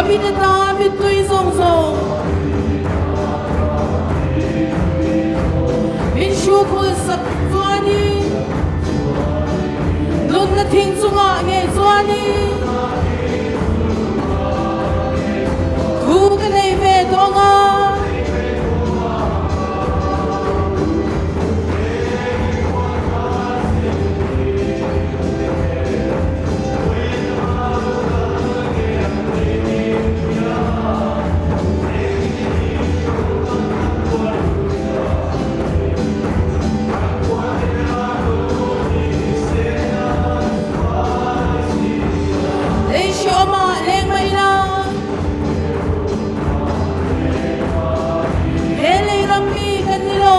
Ka mite ta mittui zawng zawng. Min hrukhul sak chuanin. Nunna thing chungah ngei chuanin. Thu ka nei ve tawh ang a. Lei hriawmah leng mai la. He lei ram mi kan ni lo.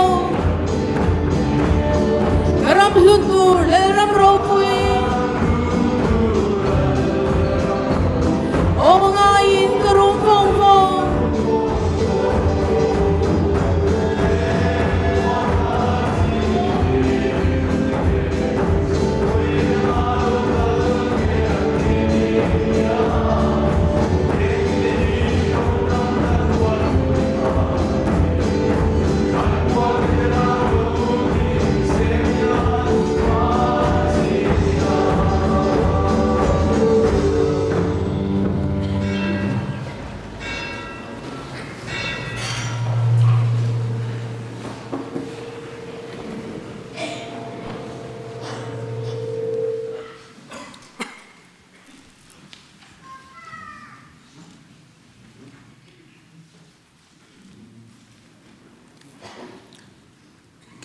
Ka ram hlun tur Lalram ropui. Awm ngaiin ka rum vawng vawng.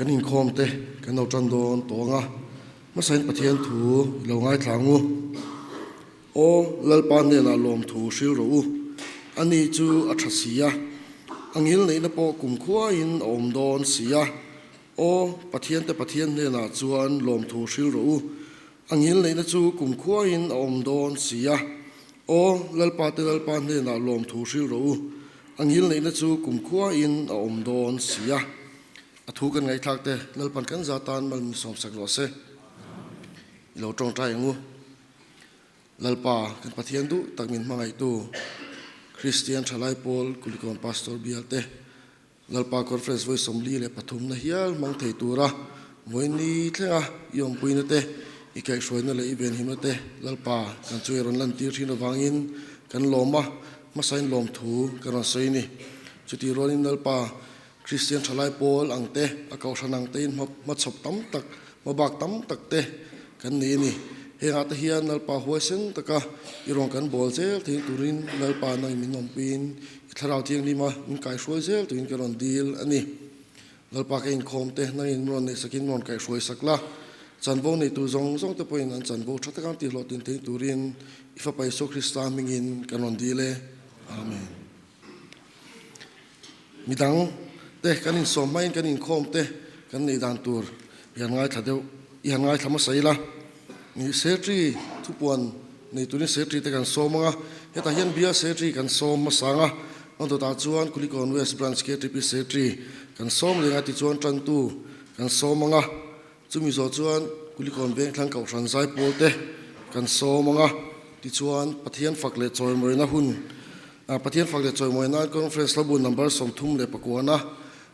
Kan inkhawm te kan lo tan dawn tawng a, hmasain Pathian thu i lo ngaithla ang u. Aw Lalpa hnenah lawmthu hril rawh u, ani chu a tha si a, a ngil neihna pawh kumkhuain a awm dawn si a. Aw Pathian te Pathian hnenah chuan lawmthu hril rawh u, a ngil neihna chu kumkhuain a awm dawn si a. Aw Lalpa te Lalpa hnenah lawmthu hril rawh u, a ngil neihna chu kumkhuain a awm dawn si a. A thu kan ngaihthlak te Lalpan kan za tan mal min sawmsak rawh se. I lo tawngtai ang u. Lalpa kan Pathian duh tak min hmangaihtu Kristian Thalai Pawl Kulikawn Pastor Bial te Lalpa Conference vawi 43 na hial hmang thei tura vawiin thlenga i awmpuina te, i kaihhruaina leh i venhimna te Lalpa kan chu i rawn lantir thin avangin kan lawm a, hmasain lawmthu kan rawn sawi a ni. Chutih rualin Lalpa Kristian thalai pawl ang te, a kohhran ang tein hmachhawp tam tak, hmabak tam tak te kan nei a ni. Hengah te hian Lalpa huaisen taka i rawn kan bawl zel theih turin Lalpa nangin min awmpuiin I Thlarau Thianghlima min kaihruai zel tuin ka rawn dil a ni. Lalpa ka inkhawm te nangin min rawn neihsakin min rawn kaihruai sak la. Chanvo neitu zawng zawng te pawhin an chanvo tha taka an tihhlawhtlin theih turin I Fapa Isua Krista hmingin kan rawn dil e. Amen. Midang te kan insawm hmain kan inkhawm te kan neih dan tur i han ngaithla deuh i han ngaithla hmasa ila. Ni Secretary thupuan nei turin Secretary te kan sawm ang a, hetah hian Bial Secretary kan sawm hmasa ang a, a dawtah chuan Kulikawn West Branch KTP Secretary kan sawm leh ang a tichuan tantu kan sawm ang a, chumi zawh chuan Kulikawn Vengthlang Kohhran Zaipawl te kan sawm ang a, tichuan Pathian fak leh chawimawina hun Pathian fak leh chawimawina Conference Hlabun Number 39 na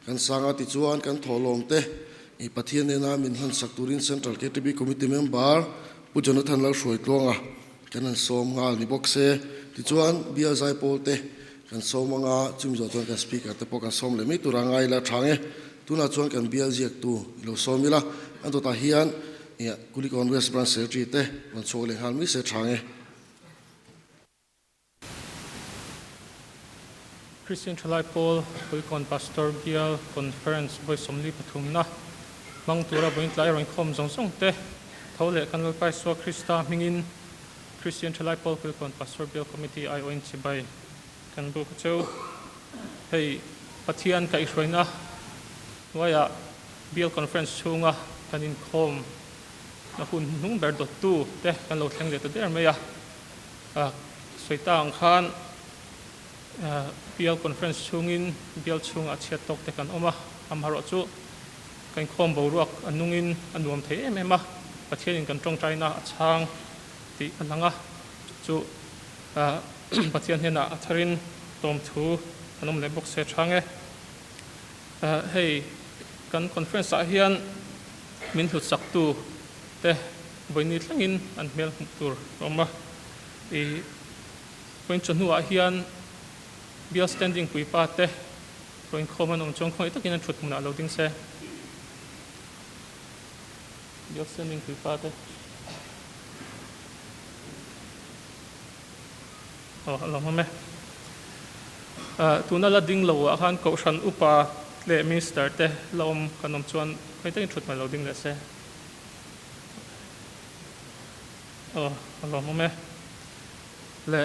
kan sang a tichuan kan thawhlawm te I Pathian nena min hmansak turin Central KTP Committee member Pu Jonathan Lalhruaitluanga kan han sawm nghal ni bawk se. Tichuan Bial Zaipawl te kan sawm anga chumi zawh chuan kan Speaker te pawh kan sawm leh mai tura ngai ila tha nge. Tunah chuan kan Bial ziaktu i lo sawm ila, an dawtah hian Kulikawn West Branch Secretary te rawn chhuak leh nghal mai se tha nge. Christian Thalai Pawl Kulikawn Pastor Bial Conference vawi 43 na hmang tura vawiin tlai rawn khawm zawng zawng te tho leh kan Lalpa Isua Krista hmingin Christian Thalai Pawl Kulikawn Pastor Bial Committee aiawhin chibai kan buk a cheu. Hei Pathian kaihhruaina hnuaiah Bial Conference chhunga kan inkhawm na hun hnung ber dawttu te kan lo thleng leh ta der mai a. Sawi ta ang khan Bial Conference chhungin Bial chhungah chhiat tawk te kan awm a, amaherawhchu kan inkhawm boruak a nungin a nuam thei em em a, Pathianin kan tawngtaina a chhang tih a lang a, chu chu Pathian hnenah a tharin tawmthu an awm leh bawk se chang e. Hei kan conference ah hian min hlutsaktu te vawiini thlengin an hmel hmuh tur a awm a. I vawiin chawhnuah hian Bial standing puipa te rawn inkhawm an awm chuan khawngaih takin an thut hmunah lo ding se. Bial standing puipa te. Aw a lo hmawm e. Tuna la ding lo ah khan Kohhran upa leh Minister te la awm kan awm chuan khawi takin thut hmel lo ding leh se. Aw a lo hmawm e. Le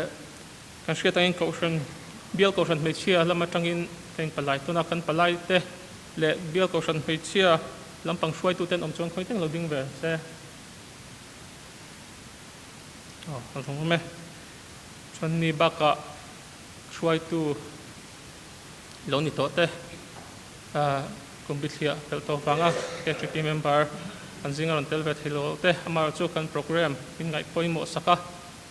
kan hriat angin Kohhran Bial Kohhran hmeichhia lam atangin ka inpalai tawn a, kan palai te leh Bial Kohhran hmeichhia lampang hruaitute an awm chuan khawi takin lo ding ve se. Aw a lo awm e. Chuan ni bakah hruaitu lo ni tawh te kum bithliah pelh tawh vanga KHP member an zinga rawn tel ve thei lo te amaherawh chu kan program min ngaih pawimawh sak a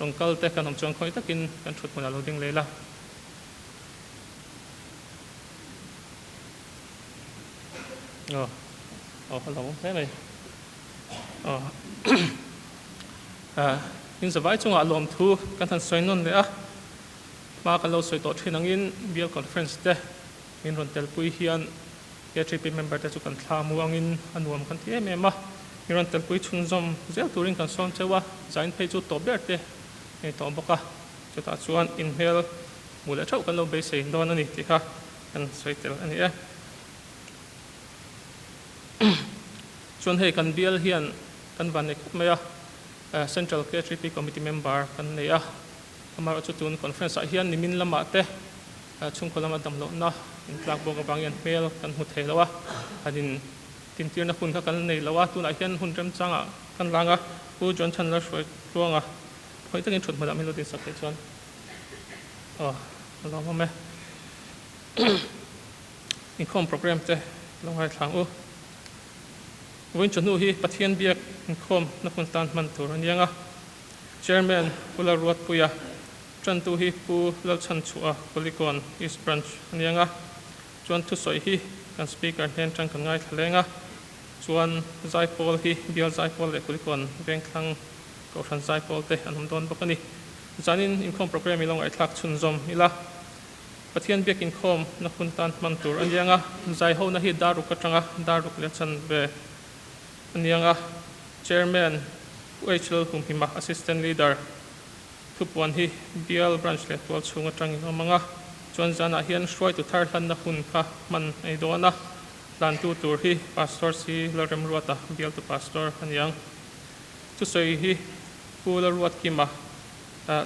rawn kal te kan awm chuan khawngaih takin kan thut hmunah lo ding leh ila. Aw aw a lo awm hle mai. Aw In zavai chungah lawmthu kan han sawi nawn leh a, hma kan lo sawi tawh thin angin Bial Conference te min rawn telpui hian KTP member te chu kan thla mu angin a nuam kan ti em em a, min rawn telpui chhunzawm zel turin kan sawn cheu a, zain phei chu tawp ber te nei tawh bawk a, chutah chuan inhmel hmuh leh theuh kan lo beisei dawn a ni tih kha kan sawi tel a ni e. Chuan hei kan bial hian kan van nei khawp mai a, Central KHP Committee member kan nei a, amaherawhchu tun conference ah hian nimin lamah te chhungkaw lama damlohna intlak bawk avangin hmel kan hmu thei lo a, han in tintirna hun kha kan nei lo a, tunah hian hun remchangah kan lang a, Pu John Chandler hruai tluanga khawi takin thut hmunah min lo dinsak theih chuan aw a lawmawm e. Inkhawm program te lo ngaithla ang u. Vawiin chawhnu hi Pathian biak inkhawm na hun tan hman tur a niang a. Chairman Pu Lalruatpuia, tantu hi Pu Lalchhanchhuah Kulikawn East Branch a niang a. Chuan thusawi hi kan Speaker hnen tan kan ngaithla leng a. Chuan Zaipawl hi Bial Zaipawl leh Kulikawn Vengthlang Kohhran Zaipawl te an awm dawn bawk a ni. Zanin inkhawm program i lo ngaihthlak chhunzawm ila. Pathian biak inkhawm na hun tan hman tur a niang a, zaihona hi daruk atanga daruk leh chanve a niang a, Chairman Pu H Lalhumhima Assistant Leader thupuan hi Bial Branch leh tual chhung atangin awm ang a, chuan zanah hian hruaitu thar hlanna hun kha hman a ni dawn a, hlantu tur hi Pastor C Lalremruata Bialtu Pastor a niang. Thusawi hi Pu Lalruatkima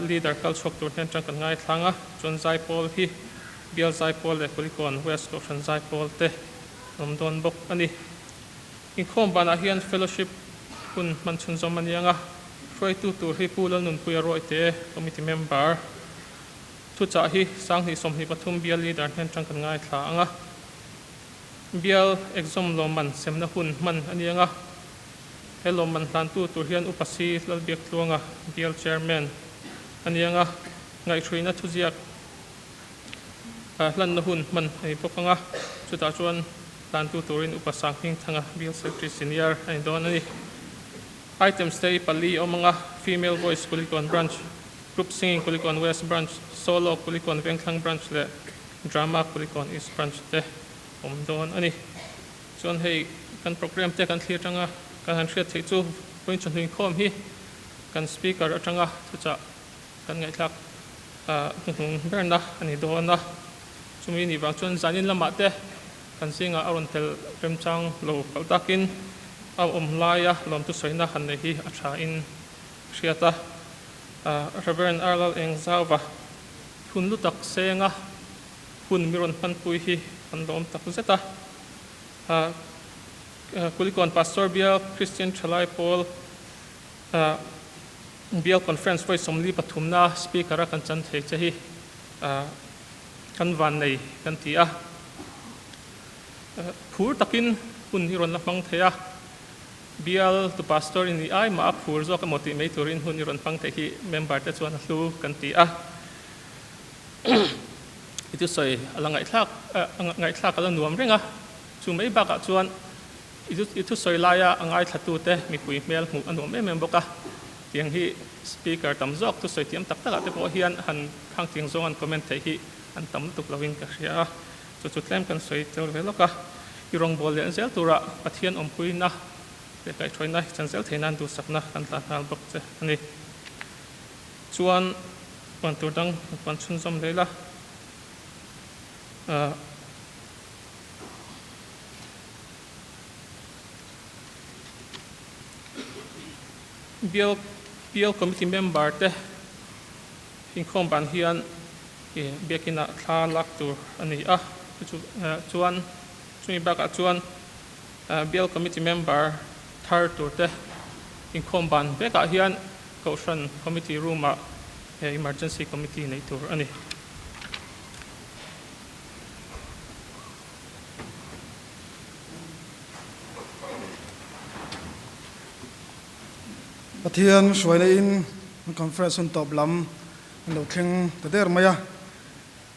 Leader kal chhuak tur hian tang kan ngaithlang a, chuan Zaipawl hi Bial Zaipawl leh Kulikawn West Kohhran Zaipawl te an awm dawn bawk a ni. Inkhawm banah hian Fellowship hun hman chhunzawm a niang a, hruaitu tur hi Pu Lalnunpuia Rawite, Committee Member, thuchah hi Sanghnih 23 Bial Leader hnen tang kan ngaithla ang a, Bial Exam lawmman semna hun hman a niang a. He lawmman hlantu tur hian Upa Si Lalbiaktluanga, Bial Chairman, a ni ang a, ngaihhruina thuziak hlanna hun hman a ni bawk ang a, chutah chuan hlantu turin Upa Sanghmingthanga, Bial Secretary Senior, a ni dawn a ni. Items te hi pali a awm ang a, Female Voice Kulikawn Branch, Group Singing Kulikawn West Branch, Solo Kulikawn Vengthlang Branch leh Drama Kulikawn East Branch te awm dawn a ni. Chuan hei kan program te kan thlir atanga kan han hriat theih chu vawiin chawhnu inkhawm hi kan speaker atanga thuchah kan ngaihthlak hnuhnung berna a ni dawn a. Chumi nih vang chuan zanin lamah te kan zingah a rawn tel remchang lo palh takin a awm laia lawmtu sawina han nei hi a tha in a hriat a. Reverend Arlal Engzauva hun lu tak senga hun mi rawn hmanpui hi an lawm tak zet a. Kulikawn Pastor Bial Kristian Thalai Pawl Bial Conference vawi 43 na Speaker a kan chan thei che hi kan van nei kan ti a. Phur takin hun hi rawn la hmang thei a. Bial tu pastor i nih ai mah a phur zawk emaw tih mai turin hun i rawn hmang theih hi member te chuan a hlu kan ti a. I thusawi a la ngaihthlak ngaihthlak a la nuam reng a, chu mai bakah chuan i thusawi laia a ngaithlatute mipui hmel hmuh a nuam em em bawk a. Tiang hi speaker tam zawk thusawi thiam tak takah te pawh hian han khang tiang zawng an comment theih hi an tam lutuk lovin ka hria a. Chu chu tlem kan sawi tel ve lawk a, i rawngbâwl leh zel tura Pathian awmpuina leh kaihhruaina hi chan zel thei nan duhsakna kan tlan nghal bawk che a ni. Chuan puan tur dang kan puan chhunzawm leh la. Bial Bial Committee member te inkhawm ban hian Biakinah thla lak tur a ni a, chuan chumi bakah chuan Bial Committee member thar turte inkhawm ban vekah hian Kohhran Committee Room-ah Emergency Committee neih tur a ni. Pathian hruaina in Conference hun tawp lam An lo thleng ta der mai a,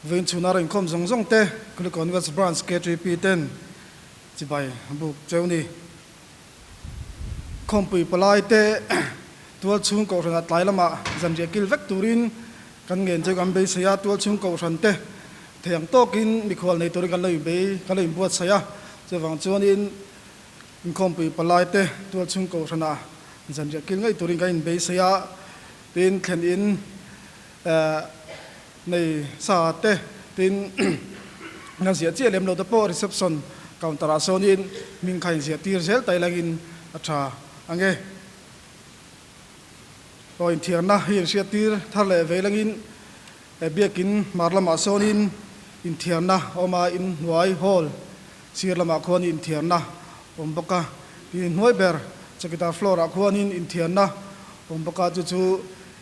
vawiin chhuna rawn inkhawm zawng zawng te Kulikawn West Branch KTP ten chibai a buk cheu ni. Khawmpui palai te tual chhung kohhranah tlai lamah zanriah kil vek turin kan ngen cheu kan beisei a, tual chhung kohhran te thei ang tawkin mikhual nei turin kan lo inbei kan lo inbuatsaih a, chuvang chuanin inkhawmpui palai te tual chhung kohhranah zanriah kil ngei turin kan inbeisei a. Tin, thlen in nei sa te, tin na ziah chiah lem lo te pawh reception counter ah sawnin hming kha inziah tir zel ta ilangin a tha ang e. Aw inthiarna hi inhriat tir thar leh ve ilangin biakin hmar lamah sawnin inthiarna a awm a, inhnuai hall sir lamah khuanin inthiarna awm bawk a, tin inhnuai ber chawkidar floor ah khuanin inthiarna awm bawk a, chu chu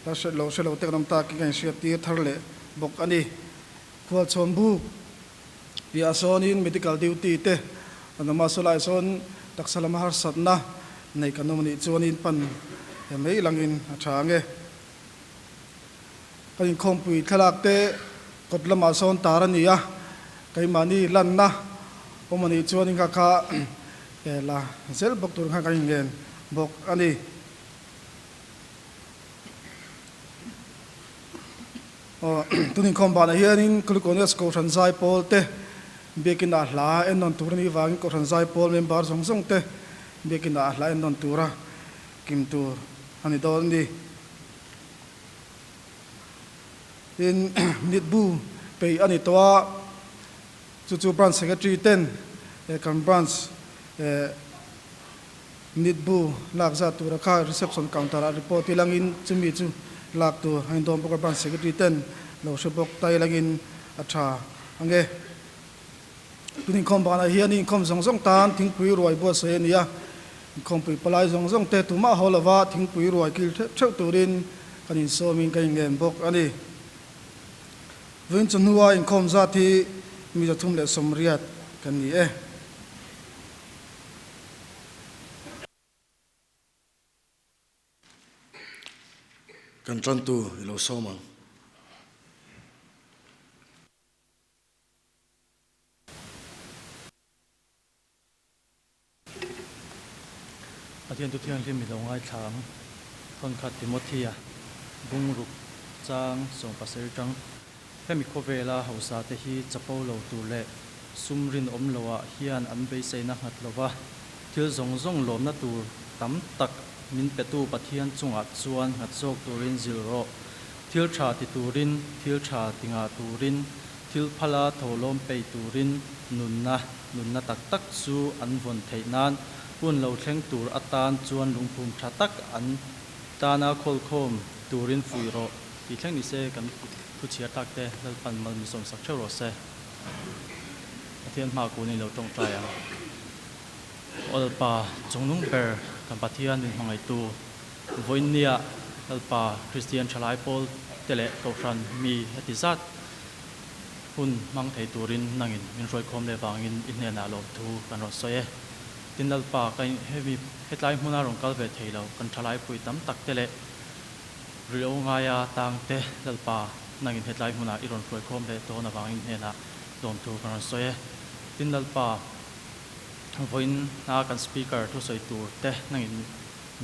la hre lo hre lo te kan awm tak in ka inhriat tir thar leh bawk a ni. Khualchhawn buk piah sawnin medical duty te an awm a, sawlai sawn taksa lama harsatna nei kan awm a nih chuanin pan mai langin a tha ang e. Kan inkhawmpui thlalak te kawt lamah sawn tar a ni a, keimahni lanna awm a nih chuanin kha kha la zel bawk tur khan kan inngen bawk a ni. Aw, tun inkhawm banah hianin Kulikawn Kohhran Zaipawl te Biakin ah hla en nawn tur a nih vangin Kohhran Zaipawl member zawng zawng te Biakin ah hla en nawn tura kim tur a ni dawn a ni. Tin, minute bu peih a ni tawh a, chu chu Branch Secretary ten kan Branch Minute bu lak zat tura kha reception counter ah report ilangin chumi chu lak tur a indawn bawk a, Branch Secretary ten lo hre bawk ta ilangin a tha ang e. Tun inkhawm banah hian inkhawm zawng zawng tan thingpui ruai buatsaih a ni a, inkhawmpui palai zawng zawng te tumah haw lova thingpui ruai kil theuh theuh turin kan insawmin kan inngen bawk a ni. Vawiin chawhnua inkhawm zat hi mi 380 kan ni e. Kan tantu i lo sawm ang. Pathian tu thianghlim i lo ngaithla ang. Thawnkhat Timothea bungruk chang 17 tang. Hemi khawvela hausa te hi chapo lo tur leh sum rinawm loah hian an beiseina nghat lova, thil zawng zawng lawmna tur tam tak min petu Pathian chungah chuan nghat zawk turin zilh rawh. Thil tha ti turin, thil tha ti ngah turin, thil phala tholawm pei turin nunna, nunna tak tak chu an vawn theih nan hun lo thleng tur atan chuan lungphum tha tak an tana khawlkhawm turin fuih rawh. Tih thleng ni se kan thu chhiar tak te Lalpan mal mi sawmsak theuh rawh se. Pathian hma kun in lo tawngtai ang. Aw Lalpa chungnung ber kan Pathian min hmangaihtu vawiinnia Lalpa Kristian thalai pawl te leh Kohhran mi heti zat hun hmang thei turin nangin min hruaikhawm leh vangin i hnenah lawmthu kan rawn sawi e. Tin Lalpa ka in hemi hetlai hmuna rawn kal ve thei lo kan thalai pui tam tak te leh Rilru ngaia tang te Lalpa nangin hetlai hmunah i rawn hruai khawm leh dawn avangin hnenah lawmthu kan rawn sawi e. Tin Lalpa vawiin hna kan speaker thusawi tur te nangin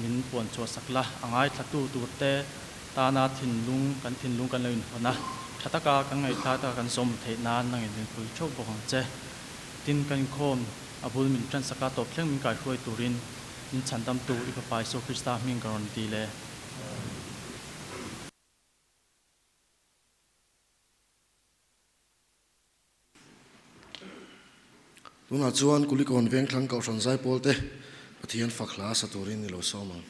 min puan chhuah sak la, a ngaithla tu tur te tana thinlung kan thinlung kan lo inhawn a, tha taka kan ngaihthlak taka kan zawm theih nan nangin min pui theuh bawk ang che. Tin kan inkhawm a bul min tan sak a, tawp thleng min kaihruai turin min chhandamtu i Fapa Isua Krista hming ka rawn dil e. Tunah chuan Kulikawn Vengthlang Kohhran Zaipawl te Pathian fak hla sa turin i lo sawm ang.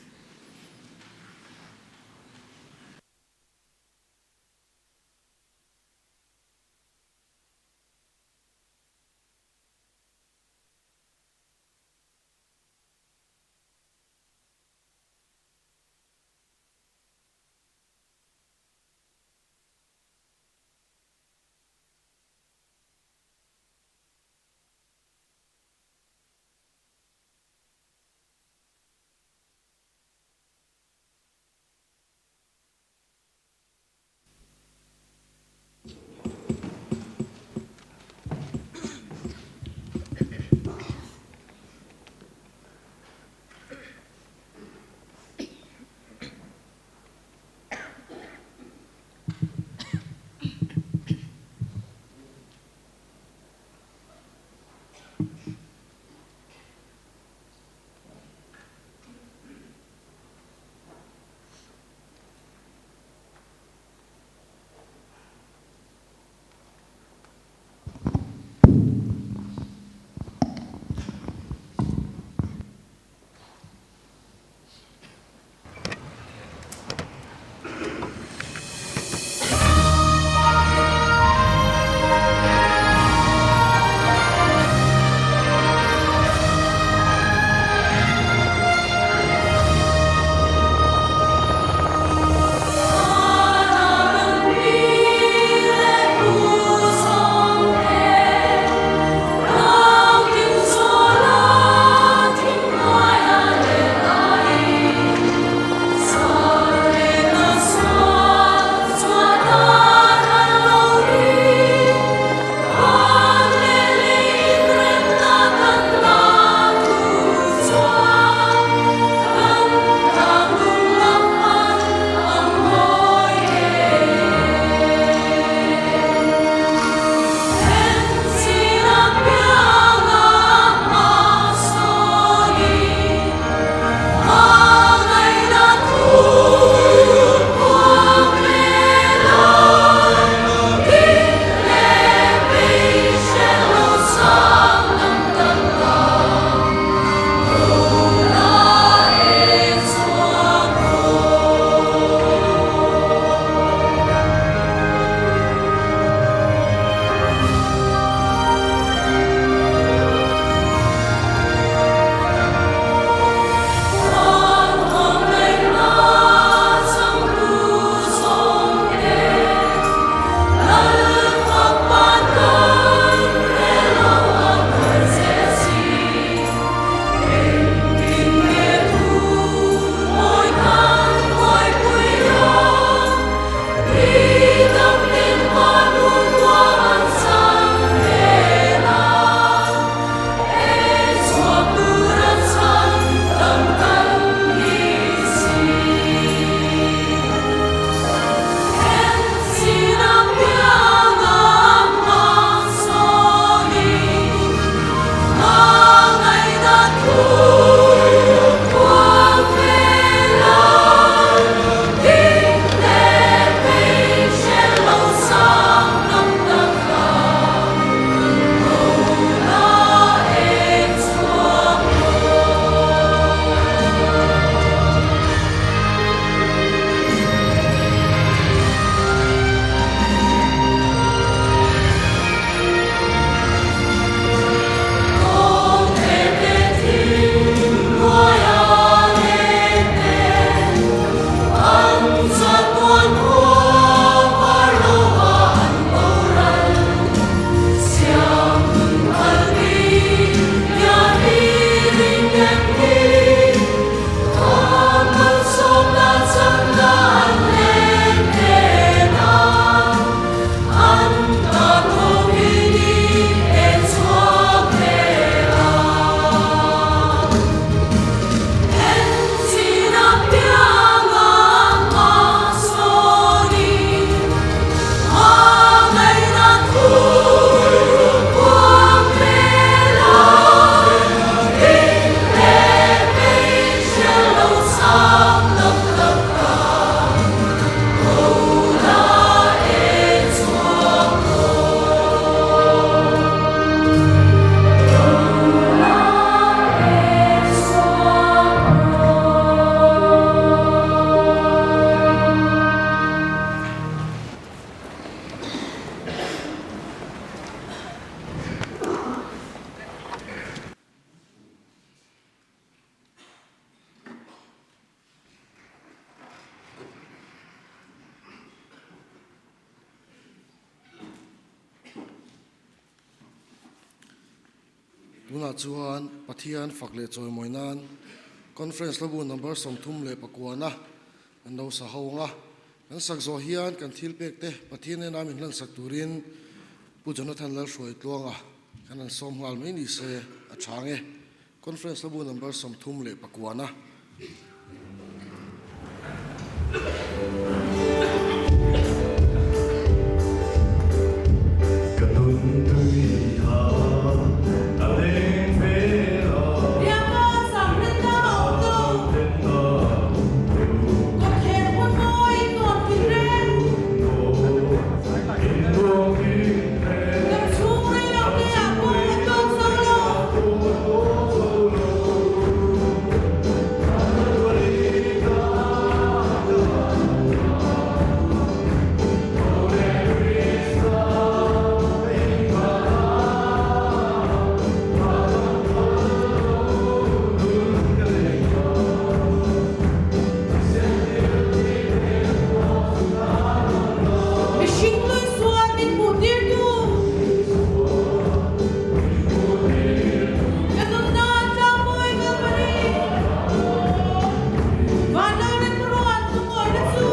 Tunah chuan Pathian fak leh chawimawi nan Conference hlabu number 34na kan lo sa ho ang a. Kan sak zawh hian kan thil pek te Pathian hnena min hlan sak turin Pu Jonathan Lalhruaitluanga kan han sawm nghal mai ni se a tha ang e. Conference hlabu number 39na. Ka nun tui tha a leng vel a. Biaka Samrinna a awm lo. Kawtthler hun mawi nuam tin reng. Kan chhung rei lo te ah pawh a tawk zo lo. Mihring lui sual min hmuh tirtu. Ka nunna tlangmawi Kalvari. Vanlal remruat lungawina chu.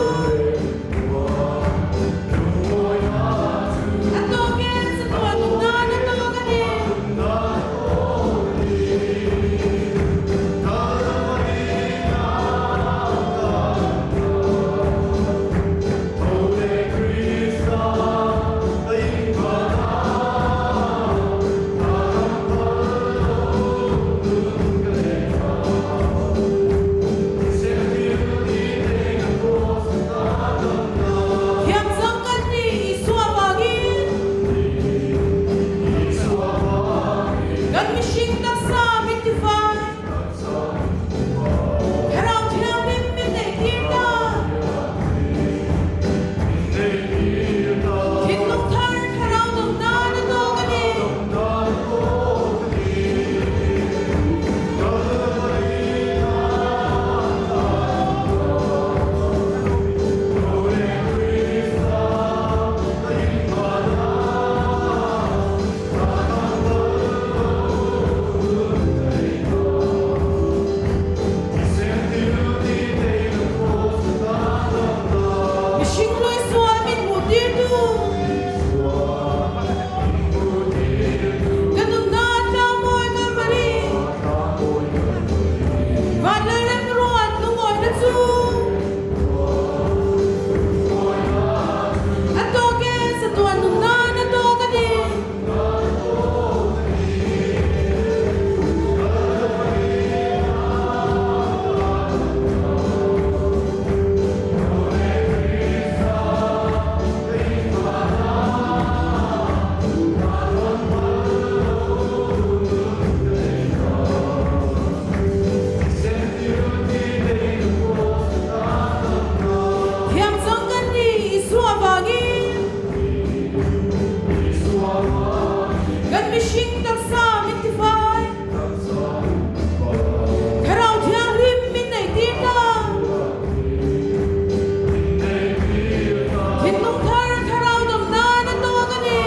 A tawk e, chatuah nunna na tawk a ni. Thiamzawng kan nih Isua vangin kan mihring taksa min tifai. Thlarau Thianghlim min neihtir ta. Thinlung thar thlarau dawmna na tawk a ni. Mihring lui sual min hmuh tirtu. Ka nunna tlangmawi Kalvari. Van Lalrem ruat lungawina chu. A tawk e, chatuan nunna na tawk a ni. Thiamzawng kan nih Isua vangin Kan mihring taksa min tifai. Thlarau Thianghlim min neihtir ta. Thinlung thar thlarau dawm nan a tawk a ni.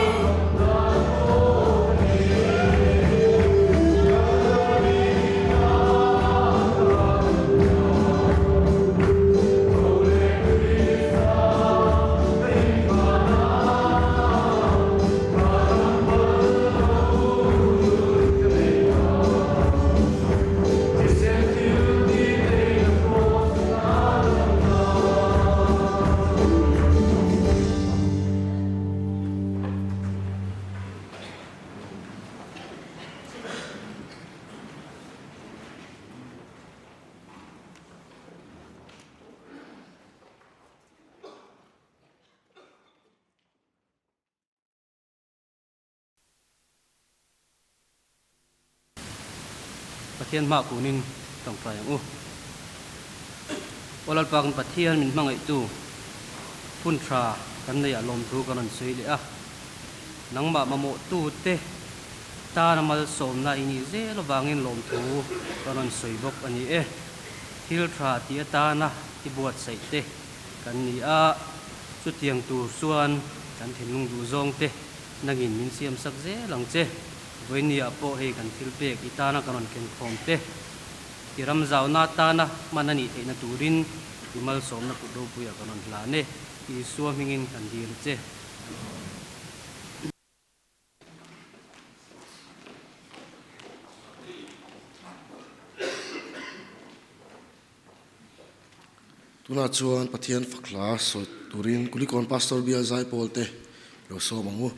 Pathian hma kunin tawngtai ang u. Aw Lalpa kan Pathian min hmangaihtu hun tha kan neih ah lawmthu kan rawn sawi leh a. Nangmah mamawhtu te tana malsawmna i nih zel avangin lawmthu kan rawn sawi bawk a ni e. Thil tha tih atana i buatsaih te kan ni a, chutiang tur chuan kan thinlung duhzawng te nangin min siamsak zel ang che. Vawinia pawh hei kan thil pek i tana kan rawn ken khawm te, i ram zauna atana hman a nih theihna turin i malsawmna kut ropuiah kan rawn hlan e. Isua hmingin kan dil a che. Tunah chuan Pathian fak hla sawi turin Kulikawn Pastor Bial Zaipawl te lo sawm ang u.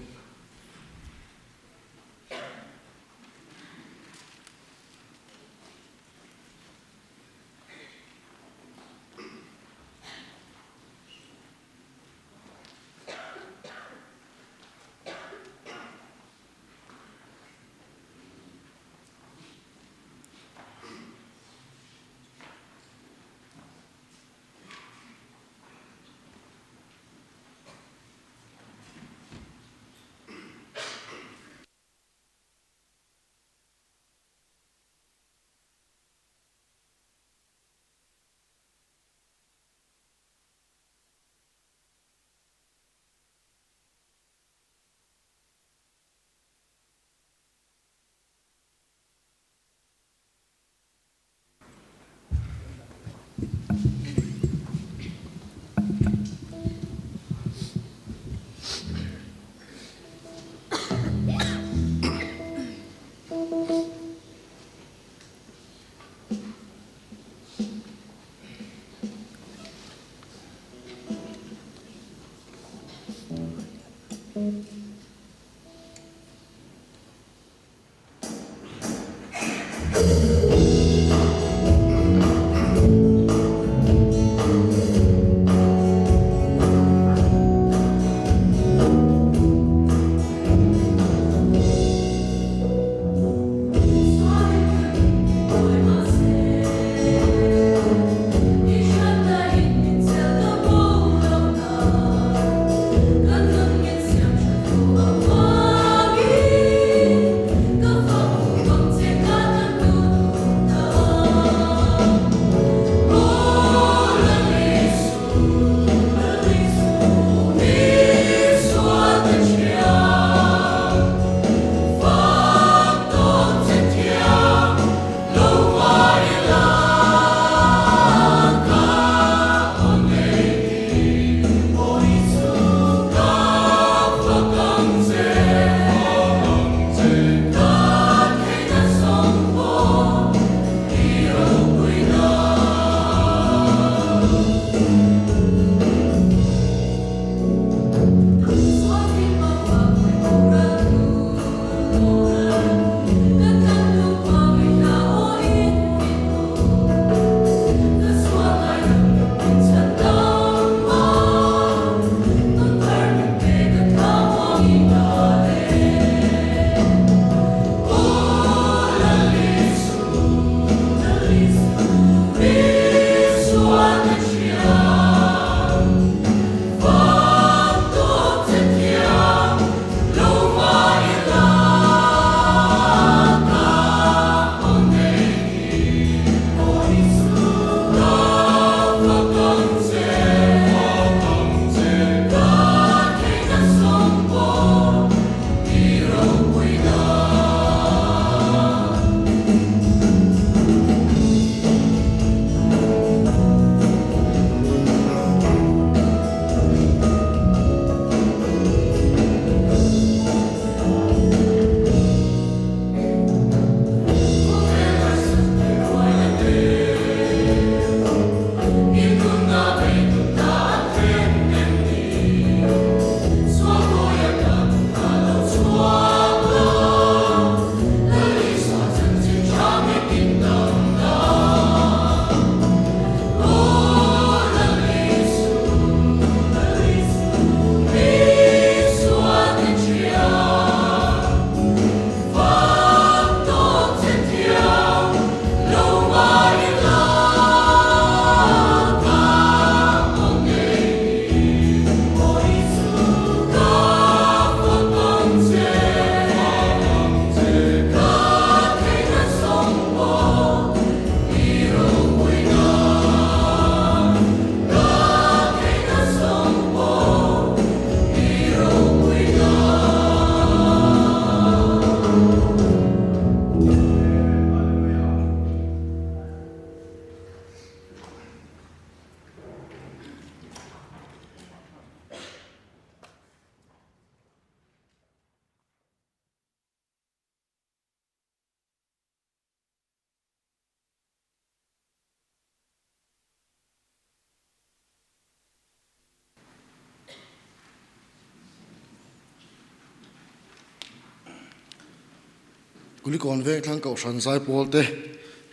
Kulikawn Vengthlang Kohhran Zaipawl te,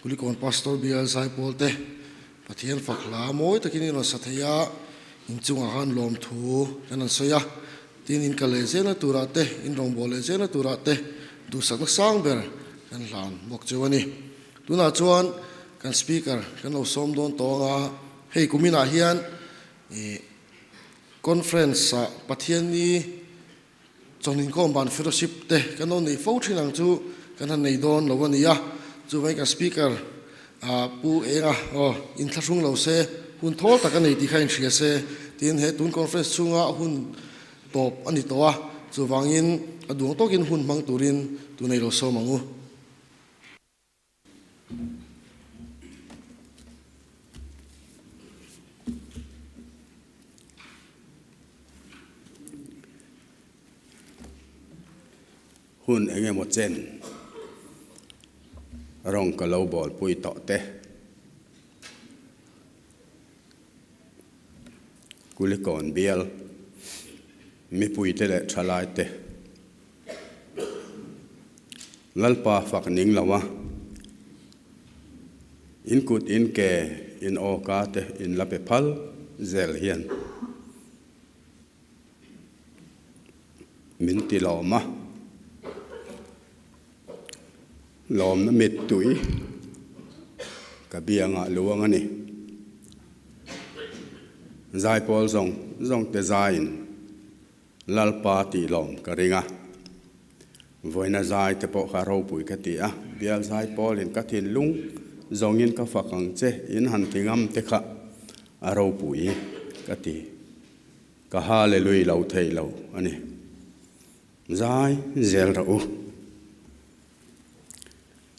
Kulikawn Pastor Bial Zaipawl te, Pathian fak hla mawi takin in rawn sa thei a, inchungah khan lawmthu kan rawn sawi a, tin in kal leh zelna turah te, in rawngbâwl leh zelna turah te duhsakna sang ber kan hlan bawk cheu a ni. Tunah chuan kan Speaker kan lo sawm dawn tawng a, hei kuminah hian ih conference ah Pathianni Chawhninkhawm ban fellowship te kan lo nei fo thin ang chu kan han nei dawn lo a ni a, chuvangin kan speaker ah Pu Enga aw inthlahrung lo se hun thawl tak a nei tih kha inhria se tin he tun conference chhunga hun tawp a ni tawh a, chuvangin a duang tawkin hun hmang turin tu nei lo sawm ang u. Hun eng emaw chen rawng ka lo bawlpui tawh te. Kulikawn bial mipuite leh thalaite. Lalpa fak ning lo a, in kut in ke in aw ka te in la pe phal zel hian min ti lawm a, lawmna mittui ka biangah luang a ni. Zaipawl zawng zawng te zaiin. Lalpa tih lawm ka ring a, vawiina zai te pawh kha ropui ka ti a, bial zai pawlin ka thinlung zawngin ka fak ang che in han ti ngam te kha a ropui ka ti. Ka hallelui lo thei lo a ni. Zai zel rawh u.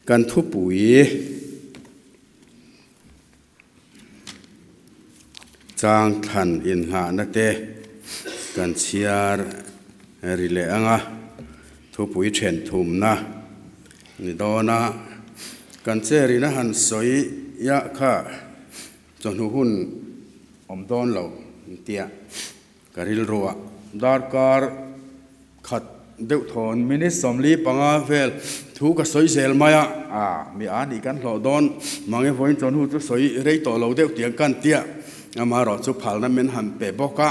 Kan thupui. Chang thlan inngahna te kan chhiar ri leh ang a, thupui then thumna ni dawn a, kan chair-in a han sawi iah kha chawhnu hun awm dawn lo tia Ka rilruah darkar khat deuh thawn minute 45 vel thu ka sawi zel mai a, a mi a nih kan hlawh dawn mange vawiin chawn hu chu sawi rei tawh lo deuh tiang kan tia, amaherawh chu phalna min han pe bawk a,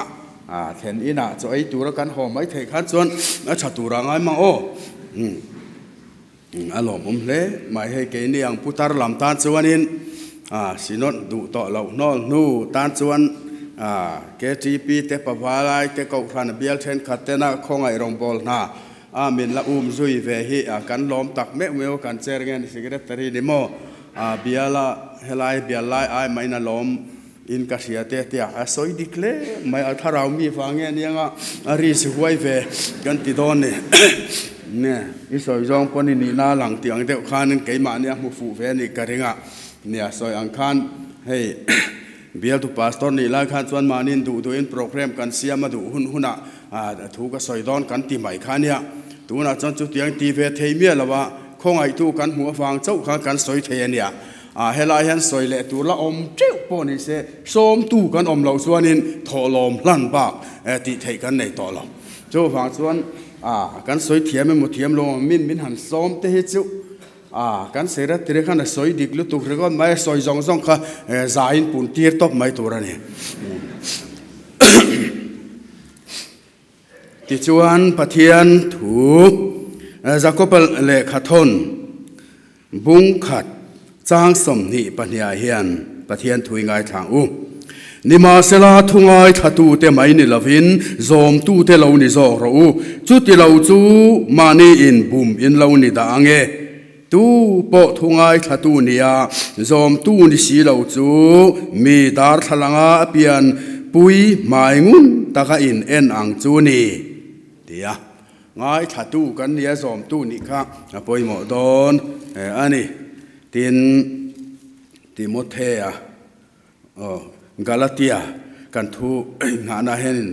a thlen inah chaw ei tura kan haw mai theih khan chuan a tha tura ngai mang aw. A lawmawm hle mai hei keini ang putar lam tan chuanin Synod duh tawh loh hnawl hnu tan chuan KTP te pavalai te kohhran bial thenkhat tena khawngaih rawngbâwl hna a min la um zui ve hi kan lawm tak meuh meuh a kan chair nge ni secretary ni maw biala helai bial lai ai mahin a lawm in ka hria te tia a sawi dik hle mai a thlarau mi vang nge nia nga a ri si huai ve kan ti dawn ni nge i sawi zawng pawn i nihna lang tih ang deuh khanin keimahni a hmu fuh ve a nih ka ring a nia sawi ang khan hei bialtu pastor nih lai khan chuan mahniin duh duhin program kan siam a duh hun hunah thu ka sawi dawn kan ti mai kha nia tunah chuan chutiang ti ve thei miah lo a khawngaihtu kan hmuh avang chauh khan kan sawi thei a nia. Ah helai hian sawi leh tur la awm teuh pawh ni se, sawmtu kan awm loh chuanin thawhlawm hlan bak tih theih kan nei tawh lo. Chuvang chuan ah kan sawi thiam emaw thiam lo emaw min min han sawm te hi chu ah kan secretary khan a sawi dik lutuk ringawt mai a, sawi zawng zawng kha zaiin pun tir tawp mai tur a ni. Tichuan Pathian thu Jakoba lehkha thawn bung khat chang 22ah hian Pathian thu i ngaithla ang u. Nimahsela thu ngaithlatute mai ni lovin zawmtute lo ni zawk rawh u, chuti lo chu mahni in bum in lo ni dah ang e. Tu pawh thu ngaithlatu nia zawmtu ni si lo chu mi darthlalanga a pian pui hmai ngun taka in en ang chu ni, tia ngaithlatu kan nia zawmtu nih kha a pawimawh dawn a ni. Tin, Timothea, aw, Galatia kan thu inngahna hianin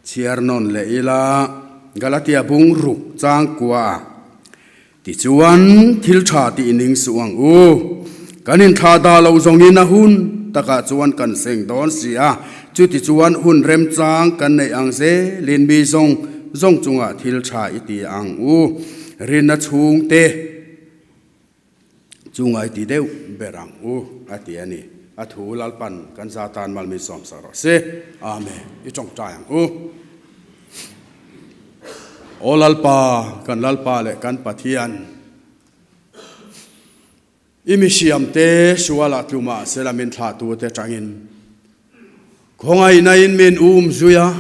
chhiar nawn leh ila, Galatia bung ruk chang kuaah, Tichuan, thil tha tih ning suh ang u. Kan inthlah dah loh zawngin a hun takah chuan kan seng dawn si a, chutichuan hun remchang kan neih ang zelin mi zawng zawng chungah thil tha i ti ang u. Rinna chhungte. Chu ngai ti deuh ber ang u, a ti a ni. A thu Lalpan kan za tan mal min sawm sak rawh se. Amen. I tawngtai ang u. Aw Lalpa, kan Lalpa leh kan Pathian, i misiamte sualah tlumah sela min thlahtute tangin khawngaihna in min um zui a,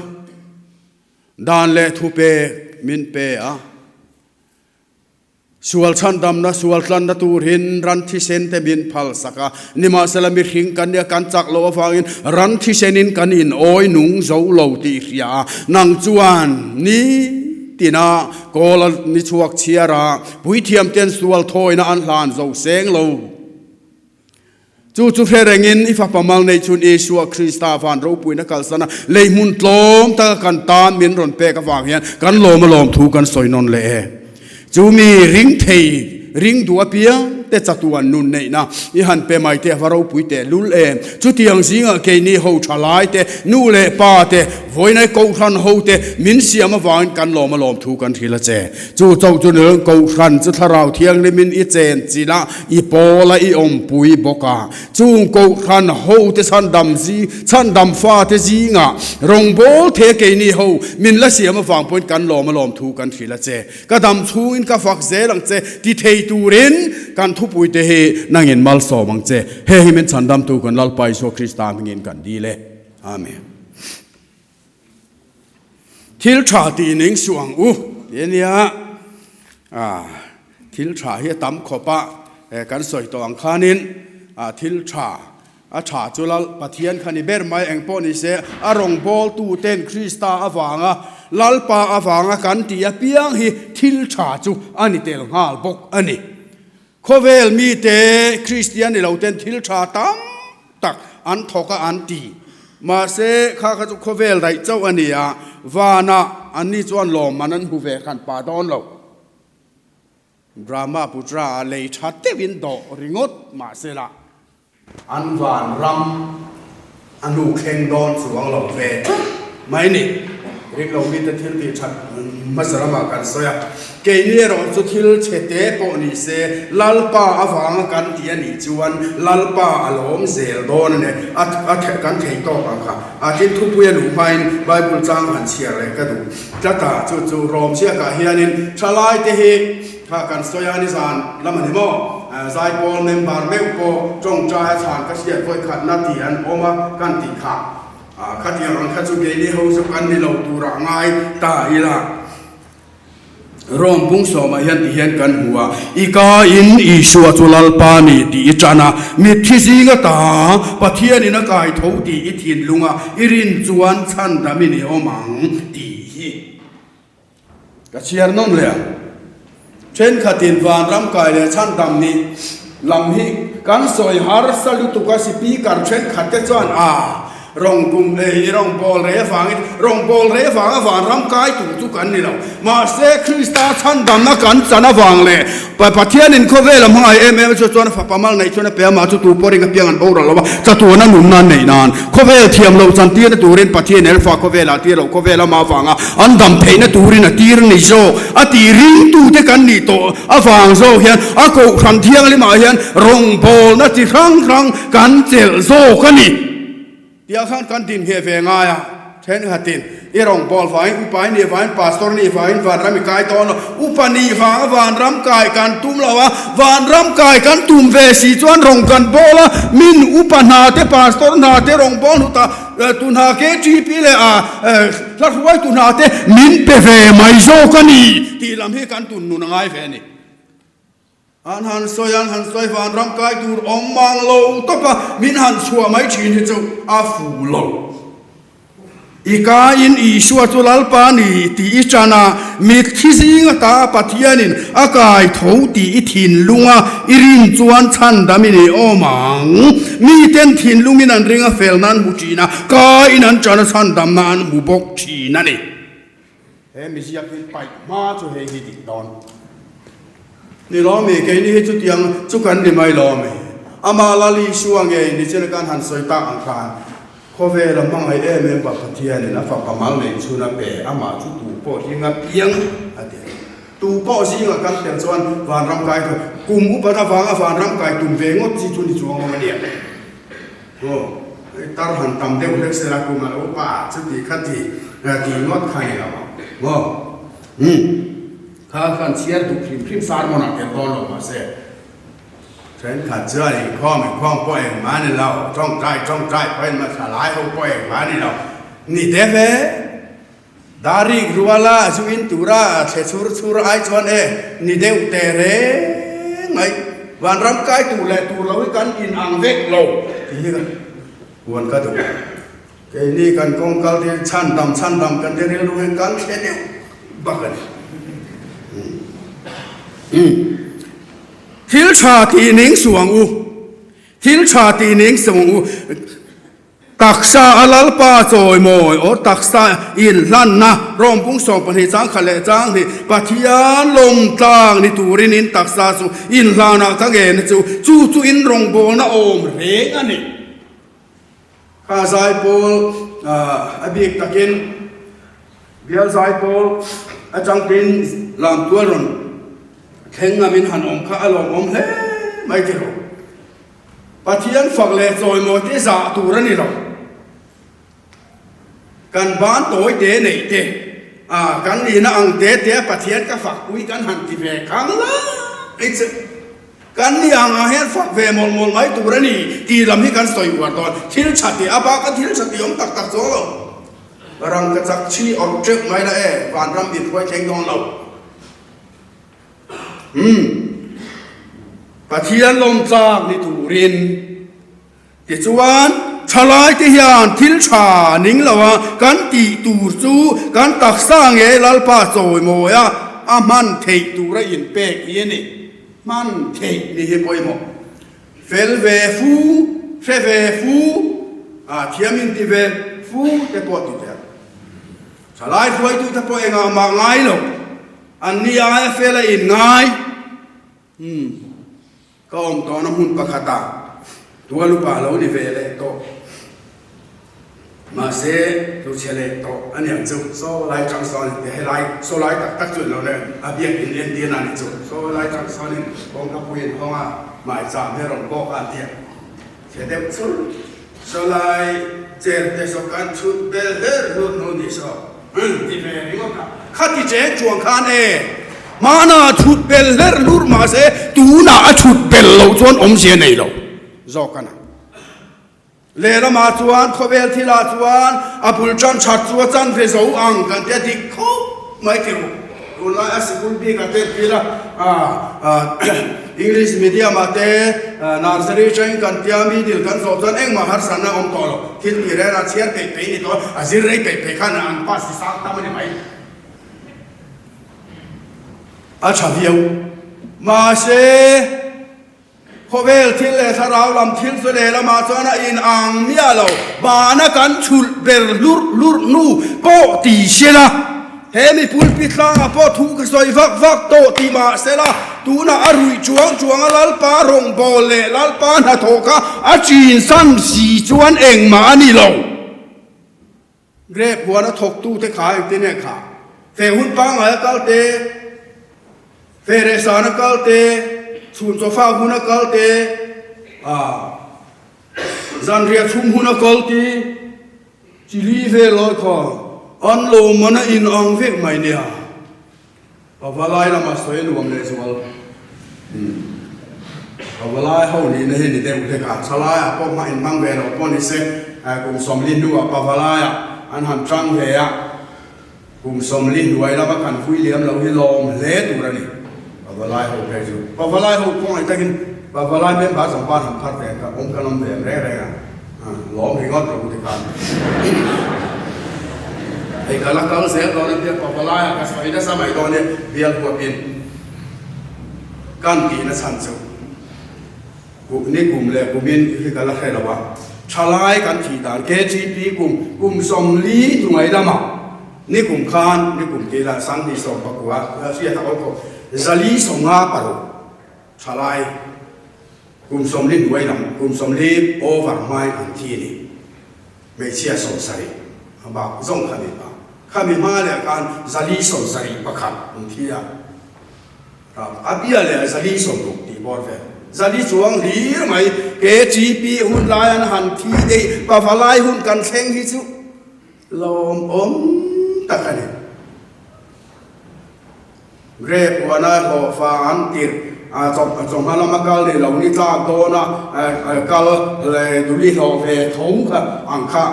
dan leh thupek min pe a. Sual chhandamna, sual tlanna turin ran thisen te min phal sak a, nimahsela mihring kan nia kan chak loh avangin ran thisenin kan inawi nung zo lo tih hria a, nang chuan ni tina kawl a ni chhuak chhiar a, puithiam ten sual thawina an hlan zo seng lo. Chu chu hre rengin i fapa mal nei chhun Isua Krista van ropuina kalsana lei hmun tlawm taka kan tan min rawn pek avang hian kan lawm a lawm thu kan sawi nawn leh e. Chu mi ring thei, ring duh apiang te chatuan nun neihna i han pe mai te a va ropui teh lul em. Chutiang zingah keini ho tha lai te, nu leh pa te, vawiinai kohhran ho te min siam avangin kan lawm a lawm thu kan hrilh a che. Chu chauh chu ni lo, Kohhran chu Thlarau Thianghlimin i chen chin a, i pawl a, i awmpui bawk a. Chung Kohhran hote chhandam zi, chhandam fate zingah rawngbâwl the keini ho min la siam avang pawhin kan lawm a lawm thu kan hrilh a che. Ka dam chhungin ka fak zel ang che ti thei turin kan thupuite hi nangin malsawm ang che. He hi min chhandamtu kan Lalpa Isua Krista hmingin kan dil e. Amen. Thil tha tih ning suh ang u ti a nia, thil tha hi a tam khawp a, kan sawi tawh ang khanin thil tha a tha chu lal Pathian kha ni ber mai eng pawh ni se a rawngbawltu ten Krista avanga Lalpa avanga kan tih apiang hi thil tha chu a ni tel nghal bawk a ni. Khawvel mite Kristian ni lo ten thil tha tam tak an thawk a an ti. Mahse, kha kha chu khawvel daih chauh a ni a, vanah anni chuan lawmman an hmu ve khan pah dawn lo. Brahmaputra a lei tha deuhin dawh ringawt mahse la, an van ram a hnu thleng dawn chuang lo ve tlat mai ni. Ring lo mite thil tih that hmasa ramah kan sawi a, keini erawh chu thil chhe te pawh ni se Lalpa avanga kan tih a nih chuan Lalpa a lawm zel dawn a ni. A a kan thei tawk ang kha. A tin thupui a luh hmain Bible chang han chhiar leh ka duh tlat a, chu chu Rom ziakah hianin thalaite hi kha kan sawi a nizan lam a ni maw? Zaipawl member meuh pawh tawngtai a chhan ka hriat vawikhatna tih an awm a kan tih kha. Khatiang ang kha chu keini ho chu kan ni lo turah ngai ta ila. Rom bung sawmah hian ti hian kan hmu a, I kain Isua chu Lalpa ni tih i tan a, mitthi zinga ta Pathianin a kai tho tih i thinlung a, i rin chuan chhandamin i awm ang tih hi ka chhiar nawn leh ang. Thenkhatin vanram kai leh chhandam nih lam hi kan sawi harsa lutuk a, speaker thenkhat te chuan a rawng kum leh i rawng bawl reh avangin rawng bawl reh avanga vanram kai tur chu kan ni lo. Mahse Krista chhandamna kan chan avang leh Pathianin khawvel a hmangaih em em chu chuan fapa mal neih chuan a pe amah chu tu pawh ring apiang an boral lo a, chatuana nunna an neih nan khawvel thiam loh chan tirna turin Pathian elfa khawvelah tir loh khawvel ama avanga an dam theihna turin a tir ni zawk a tih ringtute kan nih tawh avang zawk hian a Kohhran Thianghlimah hian rawngbawlna chi hrang hrang kan chelh zawk a ni. Tiah khan kan din ngheh ve ngai a, thenkhatin i rawngbâwl vangin upa i nih vangin pastor nih vangin vanram i kai dawn lo, upa nih vanga vanram kai kan tum lo a, vanram kai kan tum ve si chuan rawng kan bâwl a, min upa hna te pastor hna te rawngbâwl hnuta tu hna KTP leh a hla hruaitu hna te min pe ve mai zawk a ni tih lam hi kan tun nun a ngai ve a ni. An han sawi, an han sawi vanram kai tur awm mang lo tawp a, min han chhuah mai thin hi chu a fu lo. I kain Isua chu Lalpa ni tih i tan a, mitthi zing ata Pathianin a kai tho tih i thinlung a, i rin chuan chhandam i ni awm ang. Miten thinlungin an ring a, felna an hmu thin a, kain an tan a, chhandamna an hmu bawk thin a ni. He miziak hi paih hma chu hei hi dik dawn ni lo mi? Keini hi chutiang chu kan ni mai lo mi? Amah Lal Isua ngei ni chin kan han sawi tak ang khan khawvela hmangaih em em pa Pathianin a fapa mal neih chhun a pe, amah chu tu pawh hling a piang a ti. Tu pawh zingah kan tel chuan vanram kai thu Kum upat avanga vanram kai tum ve ngawt chi chu ni chuang awm a nia. Aw, tar han tam deuh hlek sela kum a lo pa chuti kha ti ti ngawt kha ni lo ang maw? Umm, kha khan chhiar duh hrim hrim sermon ah tel dawn lo mahse thenkhat chuan inkhawm inkhawm pawh engmah a ni lo, tawngtai tawngtai pawh engmah thlalai ho pawh engmah a ni lo ni te ve. Darik ruala zu in tura thle chhur chhur ai chuan e ni deuh teh reng mai. Vanram kai tur leh tur lo hi kan in ang vek lo tih hi ka huan ka duh. Keini kan kawng kal te chhandam chhandam kan ti rilru hian kan thle deuh bak a ni. Thil tha tih ning suh ang u. Thil tha tih ning suh ang u. Taksa a Lalpa chawimawi or taksa inhlanna rawmpung 12 chang khat leh chang hnih Pathian lawmtlang ni turin in taksa chu inhlanah ka ngen chu chu chu in rawngbawlna awm reng a ni. Kha zaipawl a bik takin bial zaipawl atangin lamtual rawn thleng ngamin han awm kha a lawmawm hle mai tiraw. Pathian fak leh chawimawi te zah tur a ni lo. Kan ban tawi te neih te, a kan nihna ang te te a Pathian ka fak pui kan han ti ve khang lai che. Kan ni ang ah hian fak ve mawlh mawlh mai tur a ni tih lam hi kan sawi uar dawn. Thil tha tih a bak a thil tha tih awm tak tak chuang lo. Rangka chak chhi awrh teuh mai la e, vanram min hruai thleng dawn lo. Umm. Pathian lawmtlak ni turin. Tichuan, thalaite hian thil tha ning lo a kan tih tur chu kan taksa nge Lalpa chawimawi a, a hman theih tura inpek hi a ni. Hman theih ni hi pawimawh. Fel ve fu, hre ve fu, a thiam inti ve fu te pawh ti teh. Thalai hruaitute pawh engah mah ngai lo. An ni aia fel a in ngai. Umm. Ka awm tawhna hmun pakhata tual upa lo ni ve leh tawh. Mahse, tu chhe leh tawh a niang chu. Saw lai chang sawn in helai saw lai tak tak chu lo le a biak in en tir a ni chu. Saw lai chang sawn in kawngka pui in hawng a, hmai cham hi a rawn bawk a an ti a. Chhe deuh chur. Saw lai cher te saw kan chhut bel her hlur hnu ni saw. Umm ti ve ringawt a. Khati cheng chuang khan e hmana chhut bel hler hlur mahse tunah a chhut bel loh chuan awmzia nei lo zawk a na. Lehlamah chuan khawvel thilah chuan a bul tan that chu a chan ve zo ang kan tia dik khawp mai ti ru. Tunlai a sikul bik a tet bil a, English medium ah te nursery tangin kan tia middle kan zawh chuan engmah harsatna a awm tawh lo. Thil tih reng a chhiar peih peih ni tawh a, a zir rei peih peih khan an pass ti sang tam a ni mai. A tha viau. Mahse. Khawvel thil leh thlarau lam thil chu lehlamah chuan a inang miah lo. Vana kan chhulh ber hlurh hlurh hnu pawh ti sela, he mipui tlangah pawh thu ka sawi vak vak tawh ti mah sela, tunah a ruih chuang chuanga Lalpa rawngbâwl leh Lalpa hnathawh kha a chinsan si chuan engmah a ni lo. Grape huana thawktute kha engtin nge kha? Fe hun pangngai a kal te, fe rehsan a kal te, chhun chawfa hun a kal te, ah zanriah chhum hun a kal ti, chili vel lai kha an lawmman a in ang vek mai nia. Pavalai lama sawi nuam leh zual. Pavalai ho nihna hi ni deuh hlek a, thalaiah pawh hma inhmang ve lo pawh ni se, kum 40 hnuah pavalaiah an han tang ve a, kum 40 hnuai lama kan vui liam lo hi lawm hle tur a ni. Pavalai ho phei chu pavalai ho khawngaih takin pavalai member zawng pan han phar ve ka awm kan awm ve reng reng a, lawm ringawt rawh u tikhan. Hei ka la kal zel dawn a tia pavalaiah ka sawi nasa mai dawn e bial huapin kan tihna chhan chu ni kum leh kumin hi ka la hre lo a, thalai kan thih dan KTP kum kum 40 hnungai lamah ni kum khan ni kum tih lah 2019 hriat a awm khawp 456 thalai kum 40 hnuai lam kum 40 over hmain an thi a ni. Hmeichhia 70 a bak zawng kha ni ta. Khami hma leh khan 471 an thi a, a bia leh 460 tih. Bawr vel. Zali chuang hlir mai KTP hun lai an han thi deih pavalai hun kan thleng hi chu lawmawm tak a ni. Grape huana hlawhfa an tirh a chawhma lama kal ni lo ni tlak dawna kal leh duli hlawh ve tho kha ang kha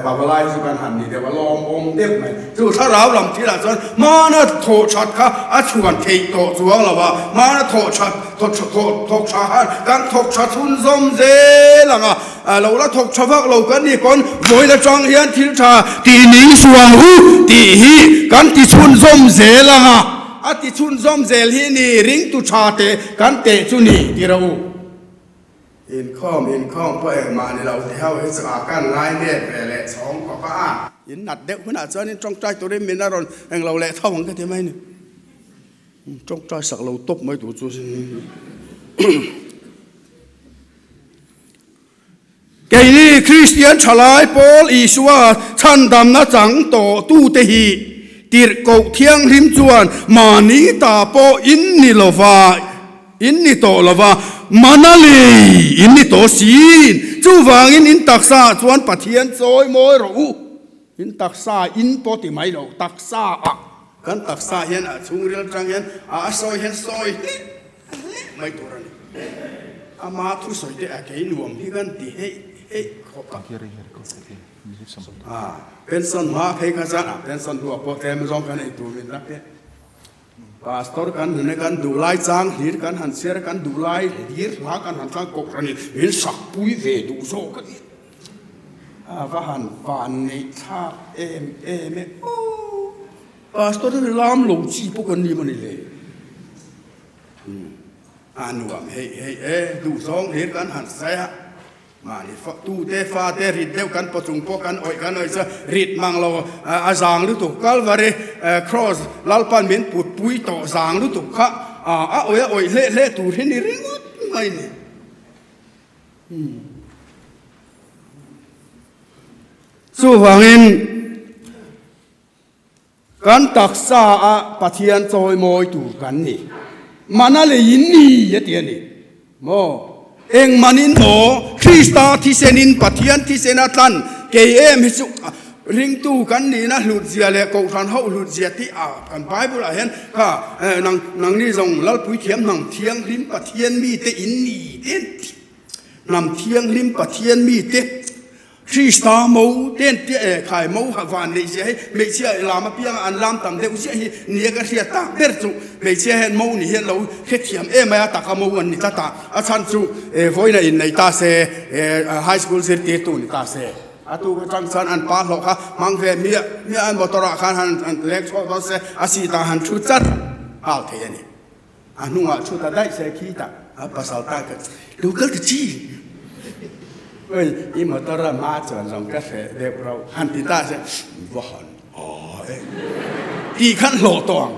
pavalai chu kan han ni deuh a lawmawm deuh mai. Chu thlarau lam thilah chuan hmana thawh that kha a chhuan theih tawh chuang lo a, hmana thawh that thawk tha khan kan thawk tha chhunzawm zel ang a. A lo la thawk tha vak lo kan ni pawn vawiin atang hian thil tha tih ning suh ang u tih hi kan ti chhunzawm zel ang a, a ti chhunzawm zel hi ni ringtu tha teh kan teh chu ni ti rawh u. Inkhawm inkhawm pawh engmah ni lo ti ho hi chu a kan ngai nep ve leh chhawng khawp a. In nat deuh hunah chuan in tawngtai turin min a rawn englo leh tho ang ka ti mai ni. Tawngtai sak lo tawp mai tur chu. Keini Kristian thalai pawl Isua chhandamna chang tawh tute hi tirhkoh thianghlim chuan mahni ta pawh in ni lova, in ni tawh lova, mana lei in ni tawh siin. Chuvangin in taksaah chuan Pathian chawi mawi rawh u. In taksa in pawh ti mai lo, taksa ah kan taksa hian a chhungril atang hian a sawi hian sawi hlih hlih mai tur a ni. Ama thusawi te a kei nuam hi kan ti heih heih khawp a. A pension hma phei kha chuan a pension hnuah pawh tlem zawng kan ei tur min la pe. Pastor kan hnune kan duh lai chang hlir kan han chhiar a, kan duh lai hlir hla kan han tlang kawk a ni. Min sak pui ve duh zawk a ni. A va han van neih thlak em em e aw. Pastor hi lam lo chi pawh kan ni mawni le. A nuam heih heih e, duh zawng hlir kan han sawi a. Mahni fa tute fate rit deuh kan paw chung pawh kan awih kan awih chuan rit mang lo a zang lutuk Calvary cross Lalpan min put pui tawh zang lutuk kha a awih a awih hleh hleh tur hi ni ringawt mai ni. Chuvangin kan taksa a Pathian chawimawi tur kan ni. Mana leiin ni a ti a ni maw? Eng manin maw Krista thisenin Pathian thisen a tlan kei em hi chu ringtu kan nihna hlutzia leh kohhran ho hlutzia tih a kan Bible ah hian kha nang nangni zawng Lalpui thiam hnam thianghlim Pathian mite in ni te Hnam thianghlim Pathian mite Krista mo ten tia e khai mo ha van nei zia hi hmeichhia lam apianga an lam tam deuh ziah hi nia ka hriat tak ber chu hmeichhia hian mo ni hian lo hrethiam em mai a taka mo an ni tlat a a chhan chu e vawiin a innei ta se e high school zirtirtu ni ta se a tuk atang chuan an pa hlawh kha hmang ve miah miah an motor ah khan han leng chhuak dawn se a seat ah han thu chat nghal thei a ni. A hnungah thu ta daih se khi ta a pasal ta ka lo kal ta chi oi i motor a hma chuan zawng ka hreh deuh rauh han ti ta se va han a e tih khan hlawh tawh ang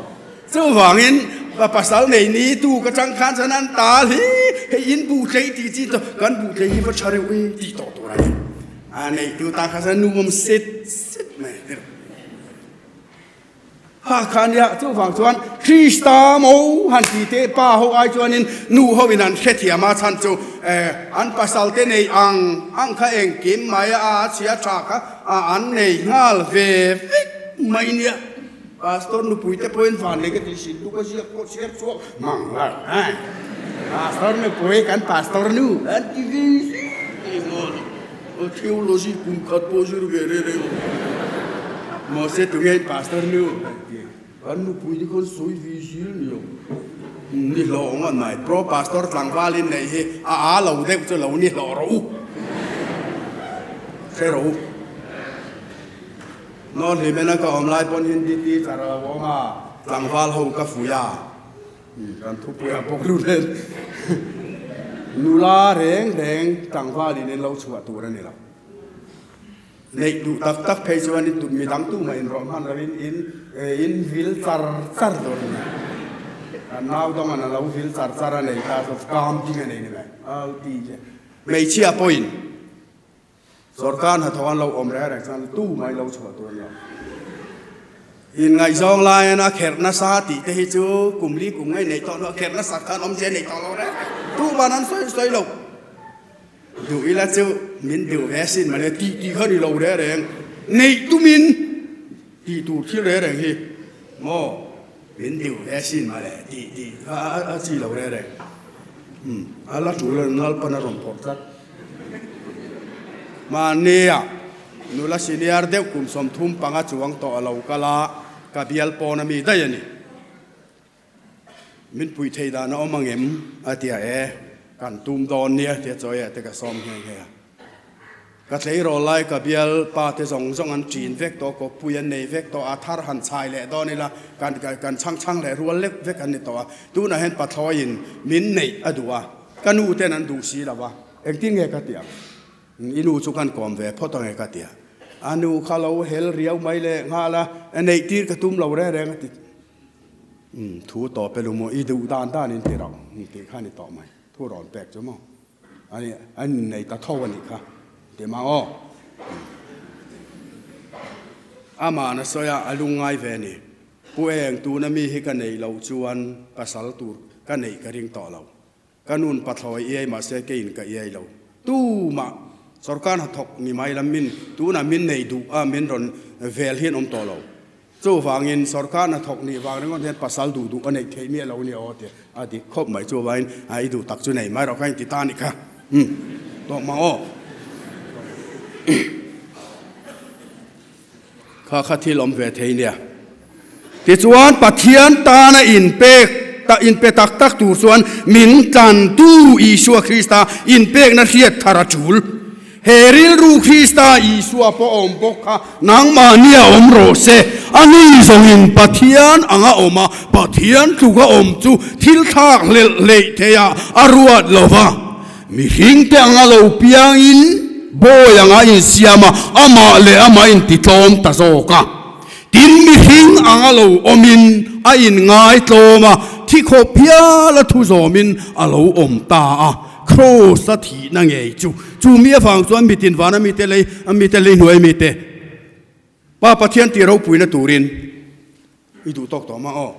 chuvangin pa pasal nei ni tu ka chang khan chuan an tal hi hei in buh tlei tih chi chu kan buh tlei hi va tha reuh e tih tawh tur a ni a nei tu ta kha chuan nuam set set mai a ti. Ha kha nia, chuvang chuan Krista mo han ti teh pa ho ai chuanin nu ho in an hrethiam a chhan chu an pasal te nei ang ang kha engkim mai a chhia tha kha an nei nghal ve vek mai nia. Pastor nupui te pawhin van nei ka tih sin tu ka ziak pawh chhiar chhuak mang lo a. Pastor nupui kan pastor nu an ti ve si maw. Theology kum khat pawh zir ve reng reng lo. Mahse tunge in pastor nu kan nupui te khawn sawi ve zil ni lo. Ni hlawh ngawt mai. Pro pastor tlangval in neih hi a aa lo deuh chu lo ni hlawh rawh u. Hre rawh u. Nawn hlimena ka awm lai pawn Hindi teacher a lo awm a, tlangval ho ka fuih a. Kan thupui a bawk lut nen nula reng reng tlangvalin in lo chhuah tur a ni lo. Neih duh tak tak phei chuan in mi dang tumah in rawh hman loin in in vil char char dawn a ni. Kan nau dawng an a lo vil char char a nei ta chu kam ding a nei ni mai. Al ti che hmeichhia pawhin Sorkar hnathawh an lo awm reng reng chuan tumah in lo chhuah tur a ni lo. Inngaihzawng laiin a kherh nasa tih te hi chu kum li kum ngei nei tawh hnuah kherh nasat khan awmzia nei tawh lo reng reng. Tuman an sawi sawi lo. Duh ila chu min duh ve asin mawle tih tih kha ni lo reng reng. Neih tumin tih tur thil reng reng hi maw min duh ve asin mawle tih tih kha a chi lo reng reng. Umm a la tul a Lalpan a rawn phawrh tlat. Mahnia nula senior deuh kum 35 chuang tawh a lo kal a, ka bial pawn a mi daih a ni. Min puih thei dan a awm ang em? a ti a, E, kan tum dawn nia tia chawi ah te ka sawm nghe nghe a. Ka tleirawl lai ka bial pa te zawng zawng an ṭin vek tawh, kawppui an nei vek tawh a, thar han chhai leh dawn ila kan kan chhang chhang leh rual lek vek an ni tawh a. Tunah hian pathlawiin min neih a duh a, ka nu ten an duh si lo a, engtin nge ka ti ang? I nu chu kan kawm ve phawt ang e ka ti a. A nu kha lo hel riau mai leh nghal a, neih tir ka tum lo reng reng a ti. Umm thu tawp e lu maw, i duh dan dan in ti rauh tih kha a ni tawh mai, thu rawn pek chu maw. Ani an innei ta tho a nih kha ti mah aw. Amah na sawi a, a lungngai ve a ni. Pu Eng tuna mi hi ka neih loh chuan pasal tur ka neih ka ring tawh lo. Ka nun pathlawi iai mahse keiin ka iai lo. Tumah sorkar hnathawk ni mai lam min tunah min nei duh a min rawn vel hian awm tawh lo. Chuvangin sorkar hnathawk nih vang ringawt hian pasal duh duh a neih theih miah lo nia aw tih a dik khawp mai. Chuvangin a i duh tak chu nei mai rawh kha inti ta a nih kha. Umm tawk mang aw. Kha kha thil awm ve thei nia. Tichuan Pathian tana inpek ta inpe tak tak tur chuan min tlantu Isua Krista inpekna hriat thar a tul. He rilru Krista Isua pawh a awm bawk kha nangmahni a awm rawh se. A ni zawngin Pathian anga awm a, Pathian tluka awm chu thil thlak hlelh hleih theihah a ruat lo va. Mihringte anga lo piangin bawi anga insiam a, amah leh amah intitlawm ta zawk a. Tin, mihring anga lo awmin a inngaitlawm a, thi khawp hial a thu zawmin a lo awm ta a. Kraws a thihna ngei chu. Chu mi avang chuan mitin vana mite lei, mite lei hnuai mite Pa Pathian tih ropuina turin i duh tawk tawh mah aw.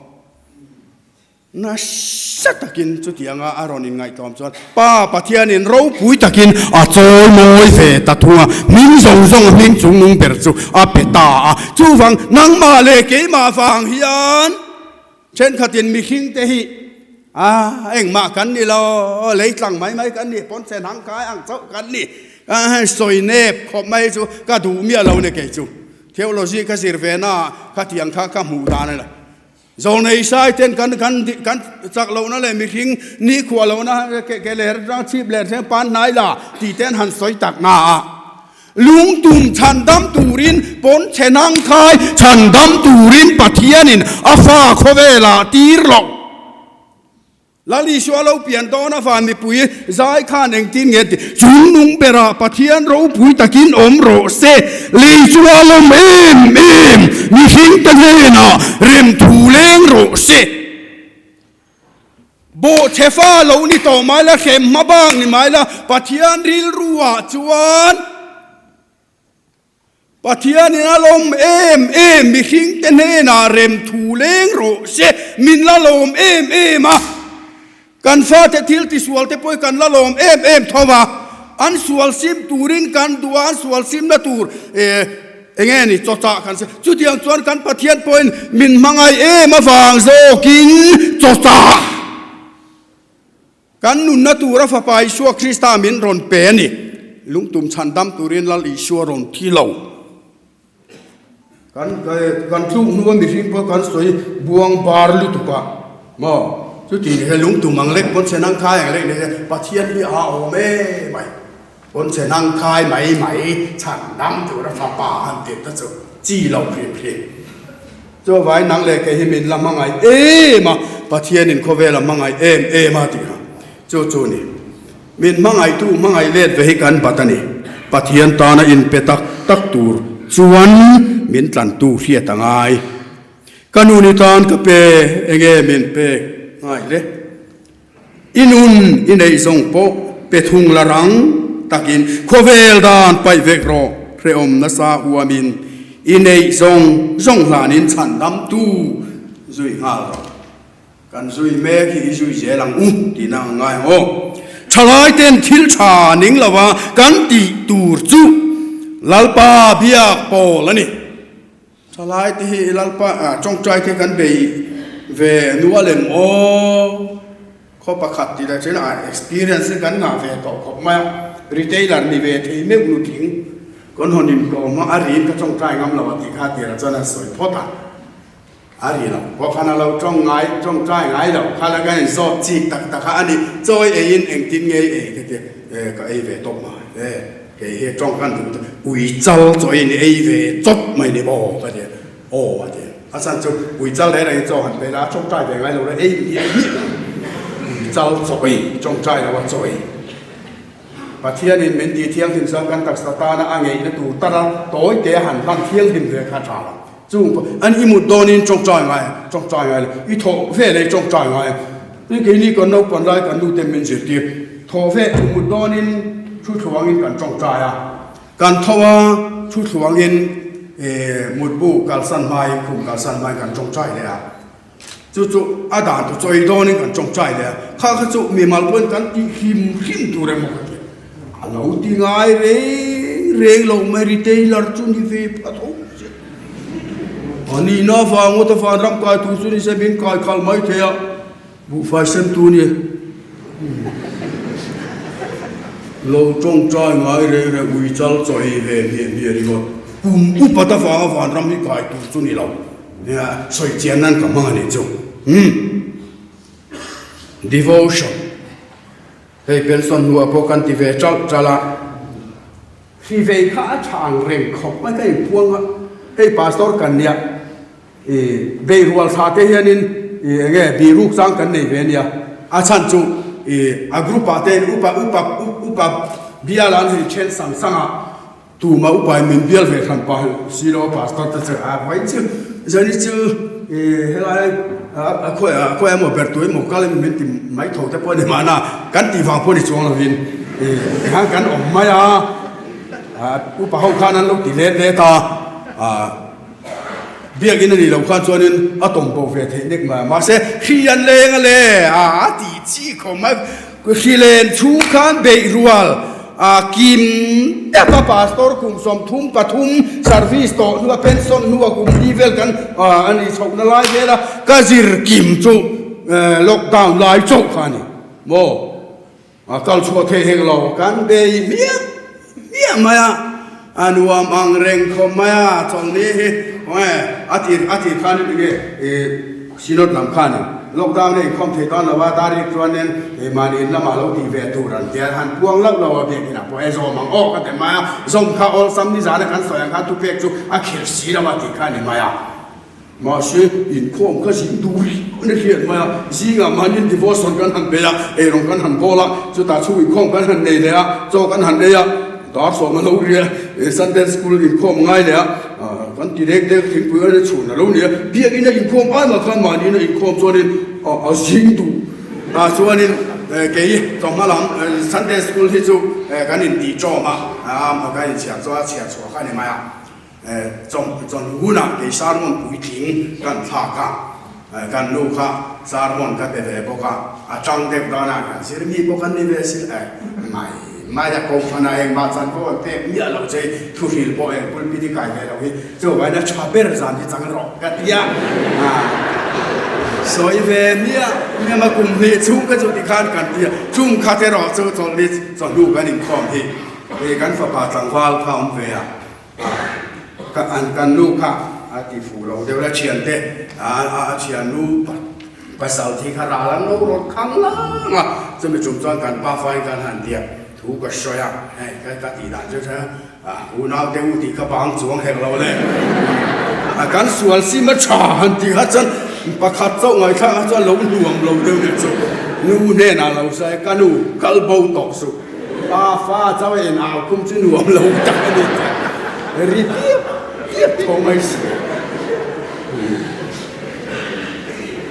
Nasa takin chutianga a rawn inngaihtlawm chuan Pa Pathianin ropui takin a chawi mawi ve ta thung a, hming zawng zawng a hming chungnung ber chu a pe ta a. Chuvang nangmah leh keimah vang hian Thenkhatin mihringte hi a engmah kan ni lo, lei tlang mai mai kan ni, pawnchen hang kai ang chauh kan ni, sawi nep khawp mai chu ka duh miah lo ni kei chu. Theology ka zir ve na khatiang kha ka hmuh dan a ni. Zawlnei sai ten kan kan kan chak lohna leh mihring nikhua lohna ke ke ler atang chhip ler thleng pan hnai la tih ten han sawi tak na a. Lungtum chhandam turin pawn chhe nang khai chhandam turin Pathianin a fa khawvelah tir loh. Lal Isua lo pian dawn a van mipui zai khan engtin nge ti? Chung nung berah Pathian ropui takin awm rawh se. Lei chu a lawm em em, mihringte hnenah remthu leng rawh se. Bawhchhe fa lo ni tawh mai la, hrem hma bak ni mai la, Pathian rilru ah chuan Pathianin a lawm em em, mihring te hnenah rem thu leng rawh se, min la lawm em em a, kan fate thil tisual te pawh kan la lawm em em tho va, an sual sim turin kan duh a, an sual simna tur Eng nge ni chawchah kan se? Chutiang chuan kan Pathian pawhin min hmangaih em avang zawkin chawchah kan nunna tura Fapa Isua Krista min rawn pe a ni. Lungtum chhandam turin Lal Isua rawn thi lo. Kan kan tluk hnua mihring pawh kan sawi buang bar lutuk a maw? Chuti ni he lungtum ang lek pawn chhe nang khai ang lek ni he Pathian hi a awm em mai. Pawnchhe nang khai mai mai chhan dam tura fapa han tir te chu chi lo hrim hrim. Chuvai nang leh kei hi min la hmangaih em a, Pathianin khawvel a hmangaih em em a tih kha chu chu ni. Min hmangaihtu hmangaih let ve hi kan bat a ni. Pathian tana inpe tak tak tur chuan min tlantu hriat a ngai. Ka nu ni tan ka pe enge min pek ngai le. I nun i neih zawng pawh pe thung la rang takin khawvel dan paih vek rawh, hrehawm nasa huamin. I neih zawng zawng hlanin chhandamtu zui nghal rawh. Kan zui mek hi i zui zel ang u tihna ang ngai ang aw. Thalai ten thil tha ning lova kan tih tur chu Lalpa biak pawl a ni. Thalai te hi Lalpa tawngtai te kan bei ve nual em aw. Khaw pakhat tih leh chen a experience hi kan ngah ve tawh khawp mai a, retailer ni ve thei meuh nutling kan hawn intlawm a, a rin ka tawngtai ngam lo a tih kha tirah chuan a sawi phawt a. A ri lo. Pawh khan a lo tawng ngai, tawngtai ngai lo. Kha la ka inzawt chik tak tak a, ani chawi eiin engtin nge i ei ka ti a, e ka ei ve tawp mai e, kei hi tawng kan duh ta, ui chal chawiin i ei ve chawp mai ni maw ka ti a, aw a ti a, a chhan chu ui chal reng rengin chaw han pe la, a tawngtai ve ngai lo la, ei miah miah lo, ui chal chawi, tawngtai lo a chawi. Pathianin min tih thianghlim chuan kan taksa tana a ngeihna tur tara tawi te a han hlan thianghlim ve kha a tha lo. Chung pawh an i mut dawnin tawngtai ngai a, tawngtai ngai lo, i thawh ve leh tawngtai ngai a. Tin keini kan naupang lai kan nute min zirtir, thawh ve i mut dawnin thu thluangin kan tawngtai a, kan tho a, thu thluangin mutbu kalsan hmain khum kalsan hmain kan tawngtai leh a. Chu chu a dan tu chawi dawnin kan tawngtai leh a, kha kha chu mimal pawhin kan tih hlim hlim tur emaw ka ti a. A lo ti ngai reng reng lo mai retailer chu ni ve pha tho che. A nihna avang ngawt a van ram kai tur chu ni se min kai khalh mai thei a, buhfai sem tu ni. Lo tawngtai ngai reng reng ui chal chawi ve hmiah hmiah ringawt. Kum upat avanga van ram hi kai tur chu ni lo. Nia, sawi chian nan ka hmang a nih chu. Umm. Devotion. Hei pension hnuah pawh kan ti ve ṭalh ṭalh a. Hri vei kha a ṭha ang reng khawp mai ka inpuang a. Hei pastor kan nia, i beirual thla te hianin i enge biruk chang kan nei ve ania. A chhan chu i a group ah te upa upa upa bial an hei then sang sang a. Tuma upa in min bial ve hran pah si lo a pastor te chu a vawi chu zani chu helai a khawi a khawi emaw ber tu emaw kal emaw min ti mai tho te pawh a ni mahna kan tih vang pawh ni chuang lovin tikhan kan awm mai a upa ho khan an lo ti let let a biakin a nih loh khan chuanin a tawm bo ve theih nek mai a mahse hri an leng a le a tih chi khawm mai. Hrilen chhung khan beih rual a kim tak a, Pastor kum 33 service tawh hnua pension hnua kum li vel kan a nih chhohna lai vel a, ka zir kim chu lockdown lai chauh kha a ni maw? A kal chhuah thei hek lo, kan bei hmiah hmiah mai a, a nuam ang reng khawp mai a, chawlhni hi a tir a tir khan enge Synod lam khan lockdown a inkhawm thei dawn lo a, Darik chuanin mahni in lamah lo tih ve tur an tia, han puang loh lo a biakin ah pawh e zawm ang aw ka ti mai a, zawm kha awlsam nizana kan sawi ang khan thupek chu a khirh si lo a tih kha a ni mai a. Mahse inkhawm kha zing duh rih a ni hriat mai a, zingah mahni devotion kan han bei a, eirawng kan han bawl a, chutah chhung inkhawm kan han nei leh a, chaw kan han ei a, dar sawm a lo ri a, Sunday school inkhawm ngai leh a. Kan ti dek dek thingpui a chhun a lo ni a, biakina inkhawm ai mah khan mahniina inkhawm chuanin a zing duh a chuanin kei chawhma lam Sunday school hi chu kan intih tawm a, kan inchhiar chuan a chhiar chhuah kha a ni mai a, chawn hunah kei sermon puitling kan thlak a, kan nu kha sermon ka pe ve bawk a, a tang deuh danah kan zir mi pawh kan ni ve sil mai. Mai a ko hman a, engmah chan pawh an pek miah lo che, thuhril pawh eng pulpit i kai ve lo hi, chuvangin a tha ber zan hi chang rawh ka ti a, sawi ve miah miah a kum hnih chhung kha chu tikhan kan ti a, chung khat erawh chu chawlhni chawhnu kan inkhawm hi hei kan fapa tlangval kha a awm ve a, ka an kan nu kha a ti fuh lo deuh la thiante a thiannu Pasal thi kha ral an lo rawt khang lang a, chumi chung chuan kan pa fain kan han diak thu ka sawi a, hei ka ka tih dan chu chuan a unau te u tih kha bang chuang hek lo le, a kan sual sim a tha han tih kha chuan pakhat chauh ngaihthlak kha chuan lo nuam lo deuh nih chu nu hnenah lo sawi ka nu kal bo tawh suh, pa fa chauh a in au khum chu nuam lo tak a ni ri piap piap tho mai si.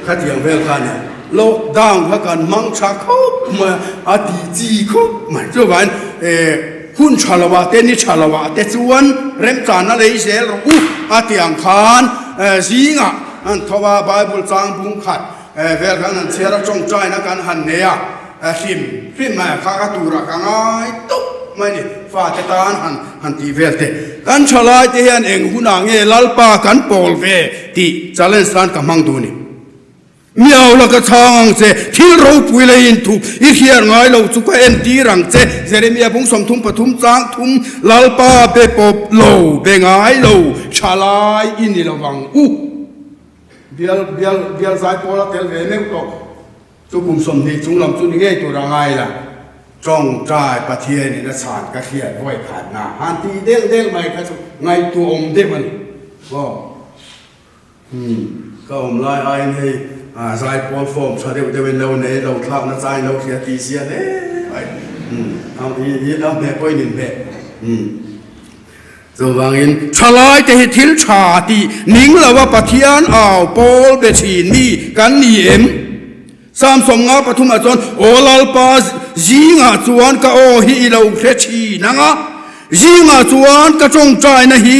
Khatiang vel kha nia lockdown kha kan hmang tha khawp mai a, a tih chi khawp mai. Chuvangin eh. Hun tha lo ah te ni tha lo ah te chuan remchana lei zel rawh u a ti ang khan zingah an tho a, Bible chang bung khat vel khan an chhiar a, tawngtaina kan han nei a, hrim hrim mai a kha ka turah ka ngai tawp mai a ni, fate tan han han tih vel te. Kan thalai te hian eng hunah nge Lalpa kan pawl ve tih challenge tan ka hmang duh a ni. Miau la ka chhang ang che, thil ropui lei in thup i hriat ngai lo chu ka entir ang che. Jeremia bung 33 chang thum, Lalpa be pawp lo, be ngai lo, tha lai i ni lo vang u. Bial, bial, bial zai pawl a tel ve meuh tawh. Chu kum 20 chung lam chu ni ngei tur a ngai la. Tawngtai Pathian in a chhan ka hriat vawi khatna han tih deuh deuh mai kha chu ngaihtuahawm deuh a ni. Aw. Umm, ka awm lai aiin hei zaipawl form tha deuh deuhin lo nei, lo thlak na chai lo hria tih zia hle mai. Umm, i i a hmeh pawhin in hmeh. Umm, chuvangin thalai te hi thil tha tih ning lova Pathian au pawl be thin mi kan ni em? Psalm 53 ah chuan, Aw Lalpa, zingah chuan ka aw hi i lo hre thin ang a, zingah chuan ka tawngtaina hi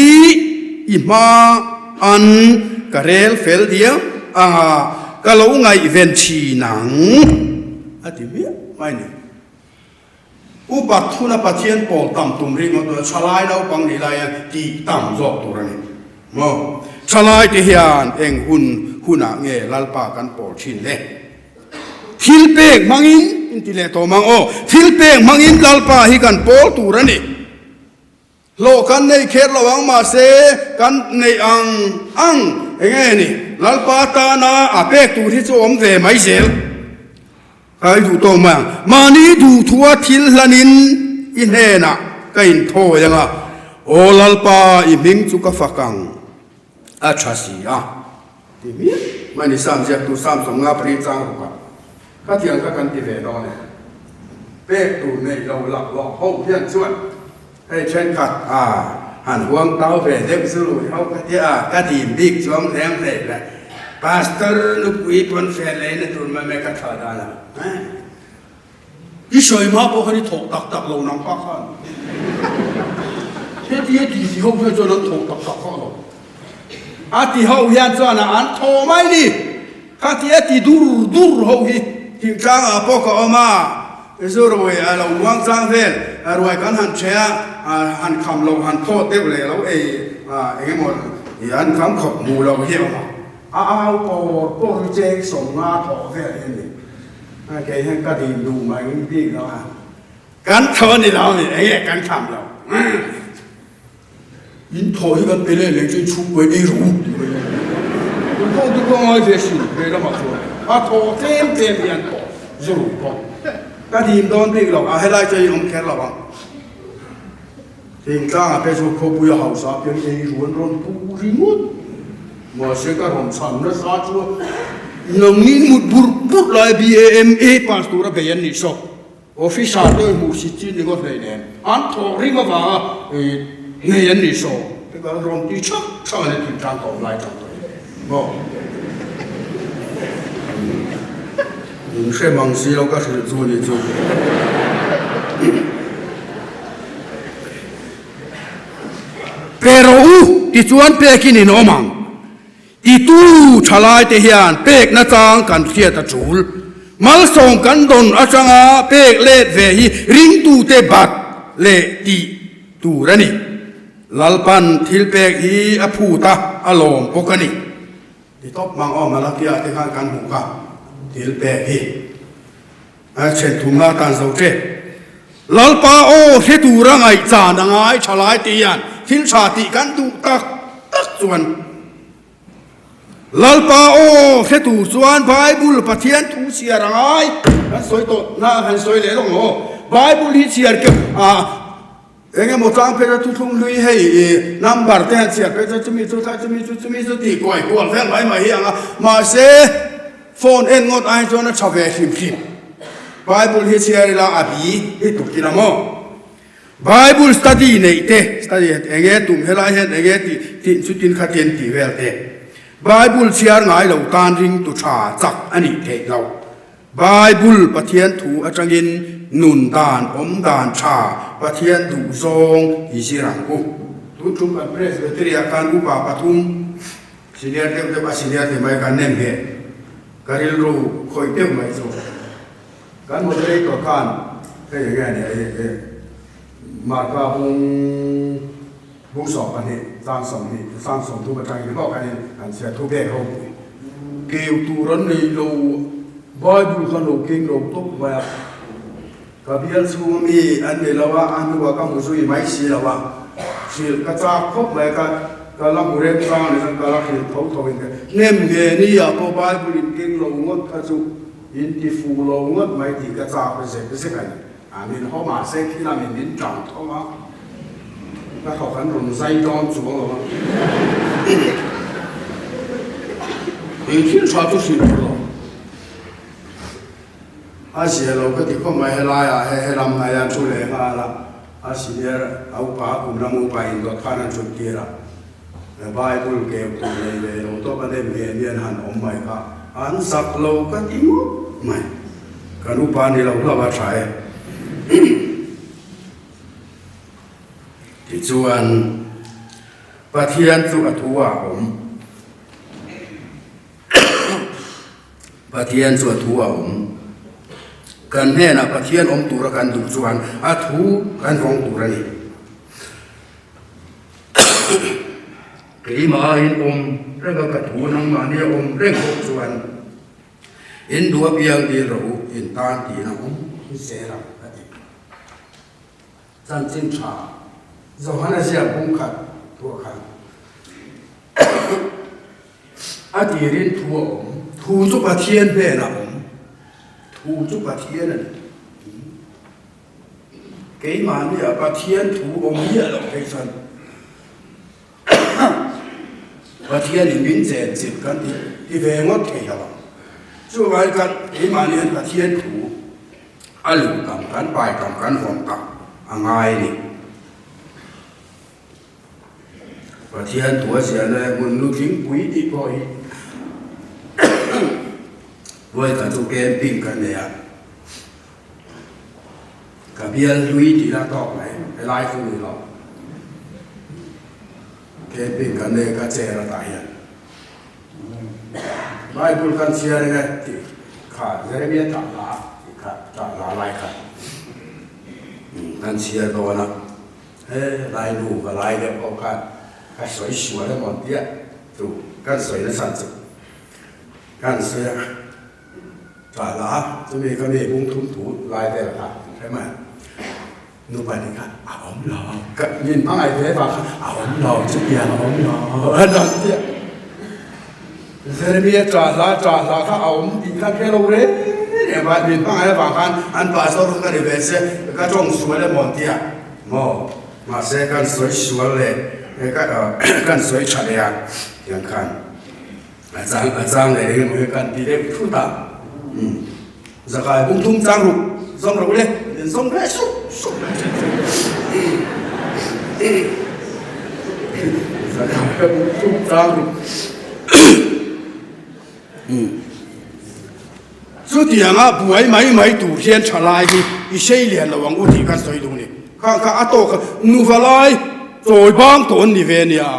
i hma an ka rel fel diam ang a, ka lo ngaihven thin ang, a ti miah mai a ni. Upat thuna Pathian pawl tam tum ringawt lo, thalai naupang nih lai hian tih tam zawk tur a ni maw? Thalai te hian eng hun hunah nge Lalpa kan pawl thin le? Thil pek hmangin in ti leh tawh mang aw, thil pek hmangin Lalpa hi kan pawl tur a ni. Hlawh kan nei kher lo ang mahse kan neih ang ang enge ni Lalpa tana a pek tur hi chu awm ve mai zel. Ka i duh tawk mai ang. Mahni duhthua thil hlanin i hnenah ka inthawi ang a, Aw Lalpa i hming chu ka fak ang a tha si a ti miah mai ni Sam ziaktu Sam 54 chang rukah khatiang kha kan ti ve dawn e. Pek tur neih lo laklawh ho hian chuan Hei thenkhat a han huang tau ve deuh chu rui ho ka tia a, ka dim bik chuang hleng hlei le. Pastor nupui pawn fel lei na tur mai mai ka thlah dan a. I sawi hma pawh khan i thawk tak tak lo nang pa khan. Hetia ti ti ho hian chuan an thawk tak tak kha lo. A ti ho hian chuan a an thaw mai ni. Khatia ti dur dur ho hi thingtlang ah pawh ka awm a. Zu ruai a lo muang chang vel, ruai kan han che a, han kham lo, han thawt deuh leh lo ei eng emaw i an kham khawp hmu lo hi a awm a, a au pawr pawr hi cheng 50 thawh vel hi a ni. Kei hian ka dim duh mai bik lo a, kan thaw a ni lo a ni, eng nge kan kham lo. In thaw hi kan pe leh leh chuan chhungkaw in ei rawh u tih mai a ni. Tun pawh chu ka ngai ve sin ve lamah chuan a thaw tlem tlem hian tawh zu ruk pawh ka dim dawn bik lo a, helai chuan in awm kher lo ang. Thingtlangah te chu khawpui a hausa piang ei ruan rawn pu ringawt mahse ka rawn chhan nasa chuan nangni mut burh burh lai BAMA pass tura bei an nih saw. Officer te hmuh sit chin ni ngawt hlei nen an thawh rim avanga ngei an nih saw te kan rawn ti chhak chhak a ni tih tan ka awm lai chang tawh hi maw. In hre mang si lo ka hrilh chu ni chu. Pe rawh u tichuan pekin in awm ang. Titu thalaite hian pek nachang kan hriat a tul. Malsawm kan dawn atanga pek let ve hi ringtute bat leh tih tur a ni. Lalpan thil pek hi a phut a, a lawm bawk a ni. Ti tawp mang aw Malakia te khan kan hmuh kha thil pek hi a then thumna atan zo che. Lalpa aw hre tura ngaihchan a ngai thalai te hian thil tha tih kan duh tak tak chuan Lalpa aw hre tur chuan Bible Pathian thu chhiar a ngai kan sawi tawh na han sawi leh lawk maw Bible hi chhiar keuh a eng emaw tlang phei chuan thuthlung hlui hei i number te han chhiar phei chuan chumi chu thlai chumi chu chumi chu tih kuai kual vel mai mai hi ang a mahse Phone en ngawt ai chuan a tha ve hrim hrim. Bible hi chhiar ila a bi hi tuk ila maw? Bible study neih te, study eng nge tum helai hian eng nge tih tih chu tin kha tin tih vel te. Bible chhiar ngai lo tan ring tu tha chak a nih theih loh. Bible Pathian thu atangin nun dan, awm dan tha Pathian duh zawng i zir ang u. Tun tum kan Presbytery-ah khan upa pathum senior deuh deuh a senior ti mai kan nem ngheh ka rilru khawih deuh mai chu kan moderator khan hei enge a nia i Marka bung bung 12 chang 20 chang 30 atangin hlawk khanin an chhiar thu bek ho pui. Keu tur an nei lo, Bible kha lo keng lo tawp mai a, ka bial chhung ami an ni lo a, a hnuah ka hmu zui mai si lo a, hrilh ka chak khawp mai a, ka ka la hmu rem chang ni chuan ka la hrilh tho tho in ka hnem nge ni ah pawh Bible in keng lo ngawt kha chu in ti fuh lo ngawt mai tih ka chak zek zek a ni. A min haw mah se khi lamin min tang tho a, ka thawk an rawn zai dawn chuang lo a. Eng thil tha chu hrilh tur lo. A zia lo ka ti khawp mai helaiah he helam hna hian thu leh nghal a, a senior a upa a kum lam upa indawt khan an chhut tir a. Bible keu tur nei ve lo tawp a nem nge hian han awm mai kha an zak lo ka ti ngawt mai. Kan upa ni lo hlauh a tha e. Tichuan, Pathian chu a thu ah a awm. Pathian chu a thu a awm. Kan hnenah Pathian awm tura kan duh chuan a thu kan vawng tur a ni. Keimah in awm reng a ka thu nangmahni a awm reng bawk chuan in duh apiang dil rawh u, in tan tiin a awm zel ang a ti. Chanchin tha Johana ziak bung khat thuah khan a tirin thu a awm, thu chu Pathian hnenah a awm, thu chu Pathian a ni. Keimahnia Pathian thu awm miah loh phei chuan Pathianin min chen chilh kan ti ti ve ngawt thei lo ang. Chuvangin kan keimahni hian Pathian thu a luh tam, kan pai tam, kan vawm tam a ngai a ni. Pathian thu a ziahna leh hmun nutling pui tih pawh hi Vawikhat chu camping kan nei a. Ka bial hlui tih la tawk mai, helai chu ni lo. Camping kan nei ka chair atah hian Bible kan chhiar eng e tih kha Jeremia tah hla tih kha tah hla lai kha kan chhiar dawn a, he lai nu ka lai deuh pawh khan ka sawi sual emaw an tia chu kan sawi nasa chu kan sawi a. Tah la a, chumi ka mi bung thum thu lai vel kha an hre mai a, nupa nih kha a awm lo, ka min hmangaih ve vang kha a awm lo, chutiang a awm lo an rawn ti a. Jeremia tah hla tah hla kha a awm tih kha hre lo reng reng a, min hmangaih avang khan an pastor kha ka ni ve se, ka tawng sual emaw an ti a, maw mahse kan sawi sual leh kan sawi tha leh a tiang khan. A chang a chang leh eng emaw hi kan ti deuh thut a, umm zakai bung thum chang ruk zawng ro le in zawng leh sup sup mai thin chu zakai bung thum chang ruk umm chutianga buai mai mai tur hian tha lai hi i sei lian lo ang u tih kan sawi duh ni khang kha a tawk nuva lai chawi bang tawh an ni ve nia.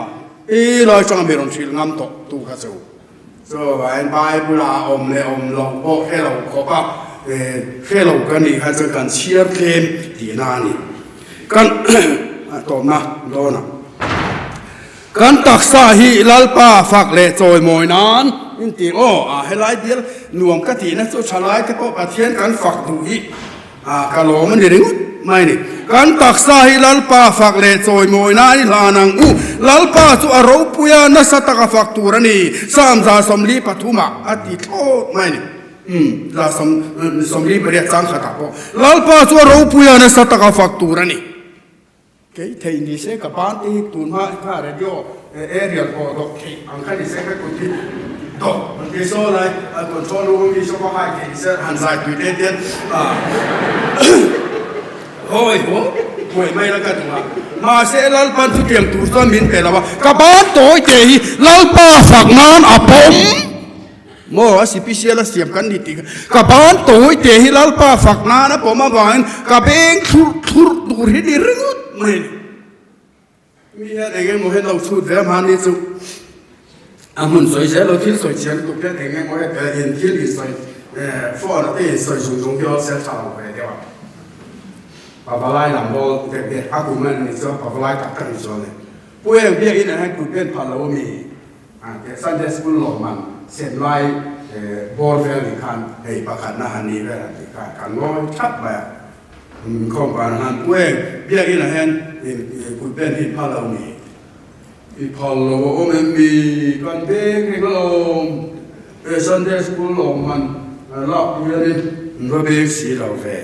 I lai changa mi rawn hrilh ngam tawh tu kha chu chuvain Bible ah awm leh awm loh pawh hre lo khawp a, hre lo ka nih kha chuan kan chhiar tlem tihna a ni. Kan tawpna dawnah kan taksa hi Lalpa fak leh chawimawi nan in ti aw a helai bial nuam ka tihna chu thalai te pawh Pathian kan fak duh hi A ka lawm a ni ringawt mai ni. Kan taksa hi Lalpa fak leh chawimawi nan i hlan ang u. Lalpa chu a ropui a, nasa taka fak tur a ni. Psalm 143 ah a ti thlawt mai ni. Umm, 138 chang khatah pawh Lalpa chu a ropui a, nasa taka fak tur a ni. Kei thei ni se ka ban te hi tun hma kha radio aerial pawh dawk theih ang kha ni se ka kut hi dawk an ti saw lai a control room ami saw ka hai thei ni se han zai tui te hian hawi haw buai mai la ka duh a mahse Lalpan chutiang tur chuan min pe lo a ka ban tawi te hi Lalpa fak nan a pawm. Maw a sipisial a siam kan ni tih ka ban tawi te hi Lalpa fak nan a pawm avangin ka beng thlurh thlurh tur hi ni ringawt mai a ni. Mi hian eng emaw hian lo chhut ve a hmani chu a hmun sawi zel lo thil sawi chian lutuk hian eng emaw hian in thil in sawi phone te in sawi zung zung hi awlsel tha lo ve deuh a. Pavalai lam bawl vek ve a kum a ni chuan pavalai tak tak ni chuan e. Pu eng biakinn ah hian kut pen phal lo a mi? Sunday School lawmman sem lai bawr vel nih khan hei pakhatna han nih vel han tih khan kan ngawi thap mai a. Inkhawm panah khan Pu eng biakinn ah hian kut pen hi phal lo mi? I phal lo a awm em mi? Kan beng reng alawm. He Sunday School lawmman lak hianin an va beng si lo ve.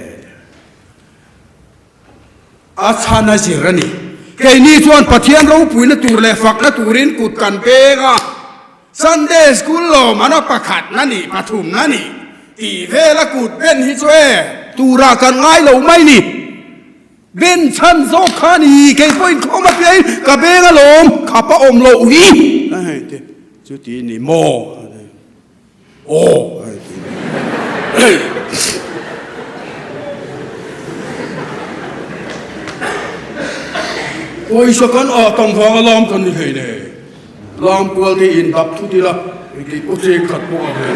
A chhan a zir a ni. Keini chuan Pathian ropuina tur leh fakna turin kut kan peng a, Sunday School lawmana pakhatna nih pathumna nih tih vela kut ben hi chu e turah kan ngai lo mai ni. Ben chhan zawk kha a ni, kei pawhin khawm a piahin ka beng alawm, khap a awm loh hi. A hei te, chuti ni maw? Aw! Pawisa kan ah tam vang a lam kan ni hlei ne. Lam kual te in dap thut ila engti pawh cheng khat pawh a hlei.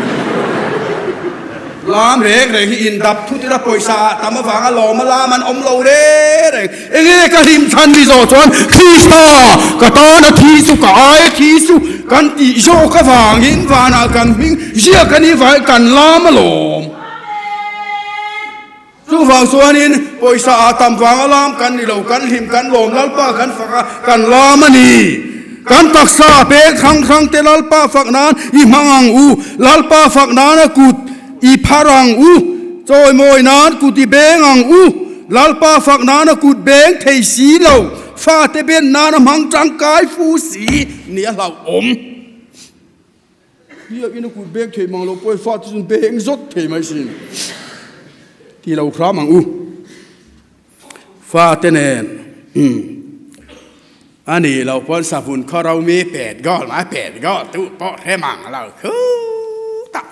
Lam reng reng hi in dap thut ila pawisa ah tam avang a lawm a lam an awm lo reng reng. Enge ka hlim chhan ni zawh chuan Krista ka tan a thi chu ka ai a thi chu kan tih zawk avangin vanah kan hming ziak a nih vangin kan lam alawm. Chuvang chuanin pawisa ah tam vanga lam kan ni lo, kan hlim kan lawm Lalpa kan fak a kan lam a ni. Kan taksa peng hrang hrang te Lalpa fak nan i hmang ang u, Lalpa fak nan a kut i phar ang u, chawimawi nan kut i beng ang u, Lalpa fak nan a kut beng thei si lo, fate ben nan a hmang tangkai fu si ni a hlauhawm. Biakin a kut beng thei mang lo pawh fate chuan beng zawt thei mai sin ti lo hram ang u. Fate nen a nih loh pawn savun khaw ro mi pet goal mai pet goal tu pawh hre mang lo khutah.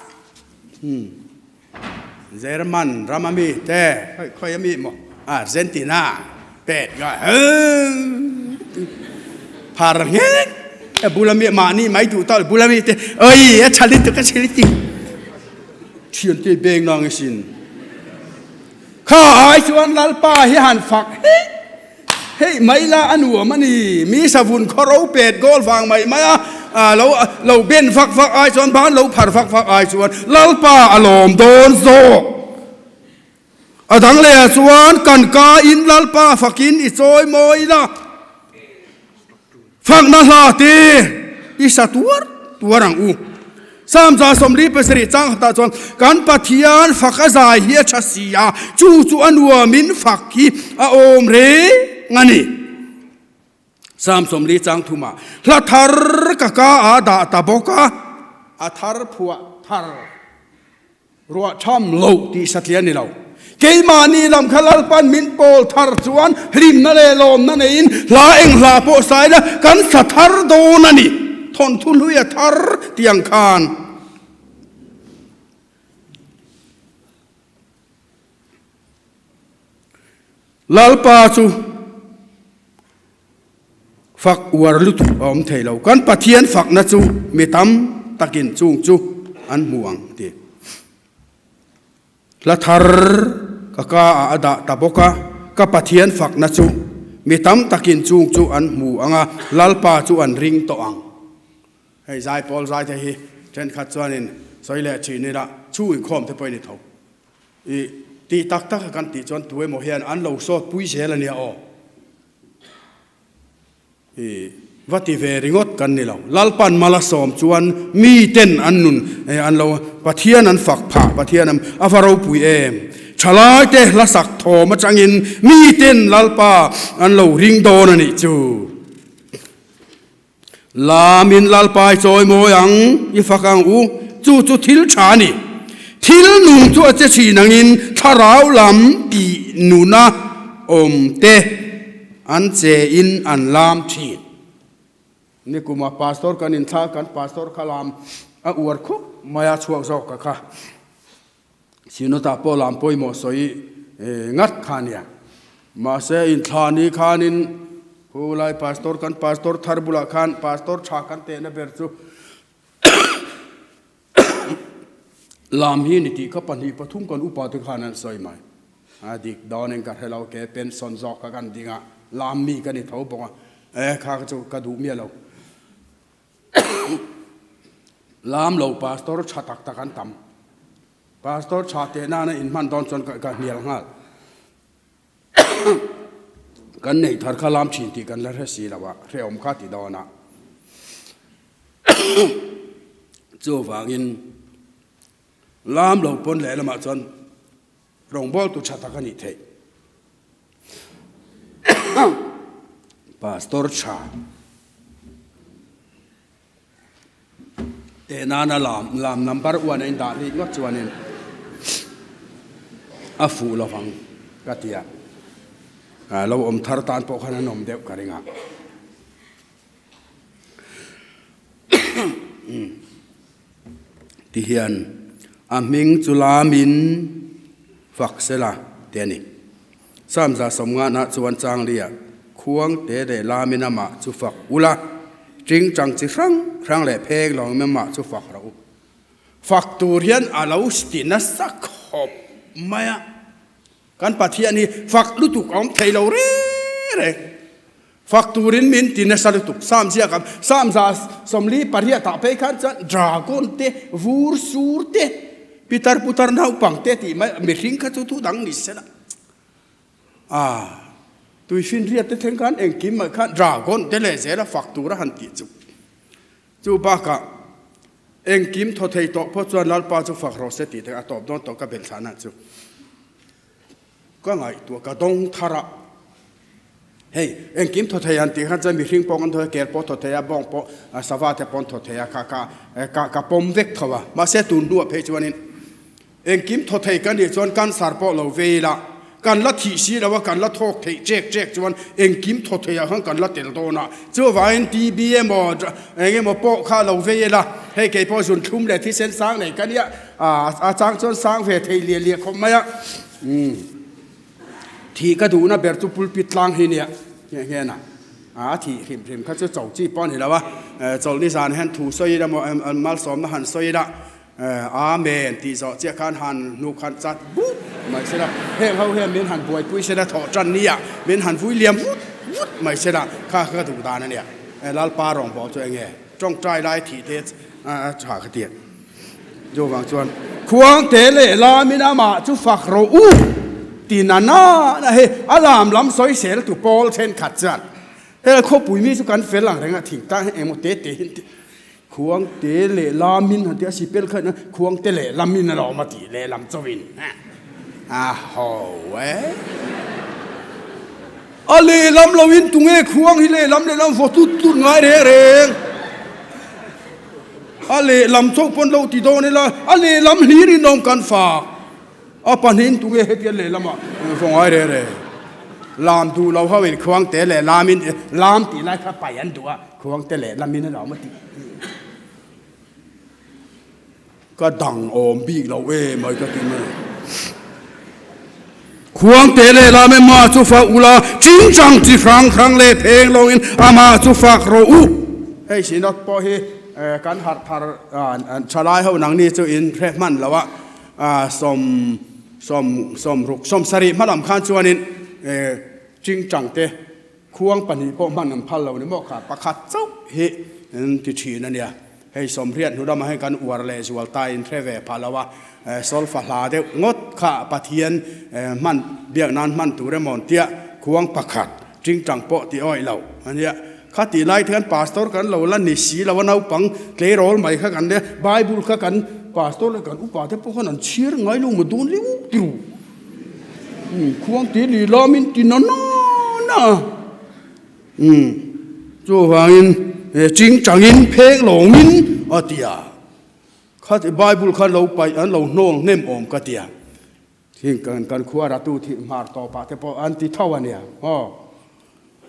German ram a mi te khawi a mi maw Argentina pet goal phar nghet a bula mi mahni mai duh tawh bula mi te oi a chali tuk a chali ti thian te beng nang sin Kha ai chuan Lalpa hi han fak heih heih mai la a nuam a ni. Mi savun khaw ro pet goal vang mai mai a, lo lo ben vak vak ai chuan ban lo phar vak vak ai chuan Lalpa a lawm dawn zawk. A dang leh ah chuan kan ka in Lalpa fakin i chawi mawi la. Fakna hla te i sa tuar tuar ang u. Psalm 127 chang khatah chuan kan Pathian fak a zai hi a tha si a, chu chu a nuamin fak hi a awm reng a ni. Psalm 40 chang thumah hla thar ka ka a dah ta bawk a, a thar phuah thar. Ruah tham lo tih satliah a ni lo. Keimahni lam kha Lalpan min pawl thar chuan hlimna leh lawmna neiin hla eng hla pawh sai la kan sa thar dawn a ni. Thawnthu hlui a thar tih ang khan. Lalpa chu fak uar lutuk a awm thei lo. Kan Pathian fakna chu mi tam takin chung chu an hmu ang ti. Hla thar ka ka ah a dah ta bawk a, ka Pathian fakna chu mi tam takin chung chu an hmu ang a, Lalpa chu an ring tawh ang. Hei zaipawl zai te hi thenkhat chuanin sawi leh thin ila chhung inkhawm te pawhin i tho. I tih tak tak a kan tih chuan tu emaw hian an lo sawt pui zel a nia aw. I va ti ve ringawt kan ni lo. Lalpan mal a sawm chuan mi ten an nun an lo Pathian an fak phah Pathian a va ropui em. Thalai te hla sak thawm atangin mi ten Lalpa an lo ring dawn a nih chu. Lamin Lalpa i chawi mawi ang, i fak ang u, chu chu thil tha a ni. Thil nung chu a che thin angin thlarau lam tih nuna awm te an che in an lam thin. Nikuma pastor kan inthla, kan pastor kha lam. A uar khup mai a chhuak zawk ka kha. Sinota pawh lam pawimawh sawi ngat kha nia. Mahse inthla ni khanin Pu Lai Pastor kan Pastor thar bulah khan Pastor tha kan tehna ber chu lam hi ni tih kha pahnih pathum kan upa te khan an sawi mai. A dik dawnin ka hre lo ke pension zawk kha kan ding a, lam mi ka ni tho bawk a, e kha kha chu ka duh miah lo. Lam lo pastor tha tak tak an tam. Pastor tha teh nana inhman dawn chuan ka hnial nghal. Kan neih thar kha lam thin tih kan la hre si lo a, hrehawm kha ti dawn a. Chuvangin lam lo pawn lehlamah chuan Rawngbawltu tha tak a nih theih. Pastor tha teh nana lam lam number one a indah rik ngawt chuanin a fuh lovang ka ti a, lo awm thar tan pawh khan an awm deuh ka ring a. Ti hian a hming chu lamin fak sela ti a ni. Psalm 150 chuan changlia khuang te leh lamin amah chu fak ula, tingtang chi hrang hrang leh pheng lawngin amah chu fak rawh u. Fak tur hian a lo ti nasa khawp mai a. Kan Pathian hi fak lutuk a awm thei lo reng reng. Fak turin min ti nasa lutuk. Psalm ziak ang, Psalm 148 ah phei khan chuan dragon te, vur sur te, pitar putar naupang te tih mai mihring kha chu thu dang ni se la. Ah, tuifinriat te thleng khan engkim mai khan dragon te leh zela fak tura han tih chu. Chu bakah engkim thaw thei tawh phawt chuan Lalpa chu fak rawh se tih te a tawp dawn tawh ka belh thlanah chu ka ngaihtuah ka dawng thar a. Hei engkim thaw thei an tih khan chuan mihring pawh kan thaw a, kel pawh thaw thei a, bawng pawh sava te pawh an thaw thei a, kha ka ka ka pawm vek tho a. Mahse tun hnuah phei chuanin Engkim thaw thei ka nih chuan cancer pawh lo vei ila, kan la thih si lo a, kan la thawk theih chek chek chuan engkim thaw theiah khan kan la tel dawn a. Chuvangin TB emaw eng emaw pawh kha lo vei ila, hei kei pawh zun thlum leh thisen sang nei ka nia, a chang chuan sang ve thei liah liah khawp mai a. Thih ka duhna ber chu pulpit tlang hi nia nghe nghe na. A thih hrim hrim kha chu cho chi pawh a ni lo a, chawlhni zan hian thu sawi ila maw malsawmna han sawi ila, Amen tih zawh chiah khan han hnuk han chat vut mai se la, heng ho hian min han buaipui se la thawh tan nia min han vui liam vut vut mai se la, kha ka duh dan a nia. Lalpa rawngbâwl chu eng nge? Tawngtai lai thih te a tha ka ti a. Chuvang chuan Khuangte leh lamin amah chu fak rawh u ti na na na he a lam lam sawisel tu pawl thenkhat chuan hel khawpui mi chu kan fel ang reng a thingtlang hi engmaw te te hi Khuang te leh lamin han ti a, sipel kha ina khuang te leh lamin a lo awm a tih lehlam chauhin a ho e. A lehlam loin tunge khuang hi lehlam lehlam vaw tut tut ngai reng reng. A lehlam chauh pawn lo ti dawn ila, a lehlam hlir in awm kan fak. A pahnihin tunge hetiang lehlamah vaw ngai reng reng. Lam duh lo ho in khuang te leh lamin lam tih lai kha pai an duh a. Khuangte leh lamin a lo awm a tih ka dang awm bik lo e mai ka ti mai. Khuangte leh lam e mah chu fak ula, chingchang chi hrang hrang leh pheng lawngin amah chu fak rawh u. Hei Synod pawh hi kan harh thar thalai ho nangni chu in hre hman lo a, sawm sawm sawm ruk sawm sarih hmalam khan chuanin chingchang te Khuang pahnih pawh hman an phal lo ni maw kha pakhat chauh hi an ti thin a nia. Hei sawmriat hnu lamah hian kan uar leh zual ta in hre ve phah lo a, solfa hla deuh ngawt kha Pathian hman biak nan hman tur emaw an tia khuang pakhat tingtang pawh ti awih lo a nia. Kha tih lai te khan pastor kan lo la ni si lo a, naupang tleirawl mai kha kan nia, Bible kha kan pastor leh kan upa te pawh khan an chhiar ngai lo maw dawn liu tiru. Khuang ti li lamin ti na na na chuvangin ching changin pheng lawngin a ti a, kha Bible kha lo paih an lo hnawng hnem awm ka ti a, thing kan kan khua ratu thih hmar tawpah te pawh an ti tho a nia aw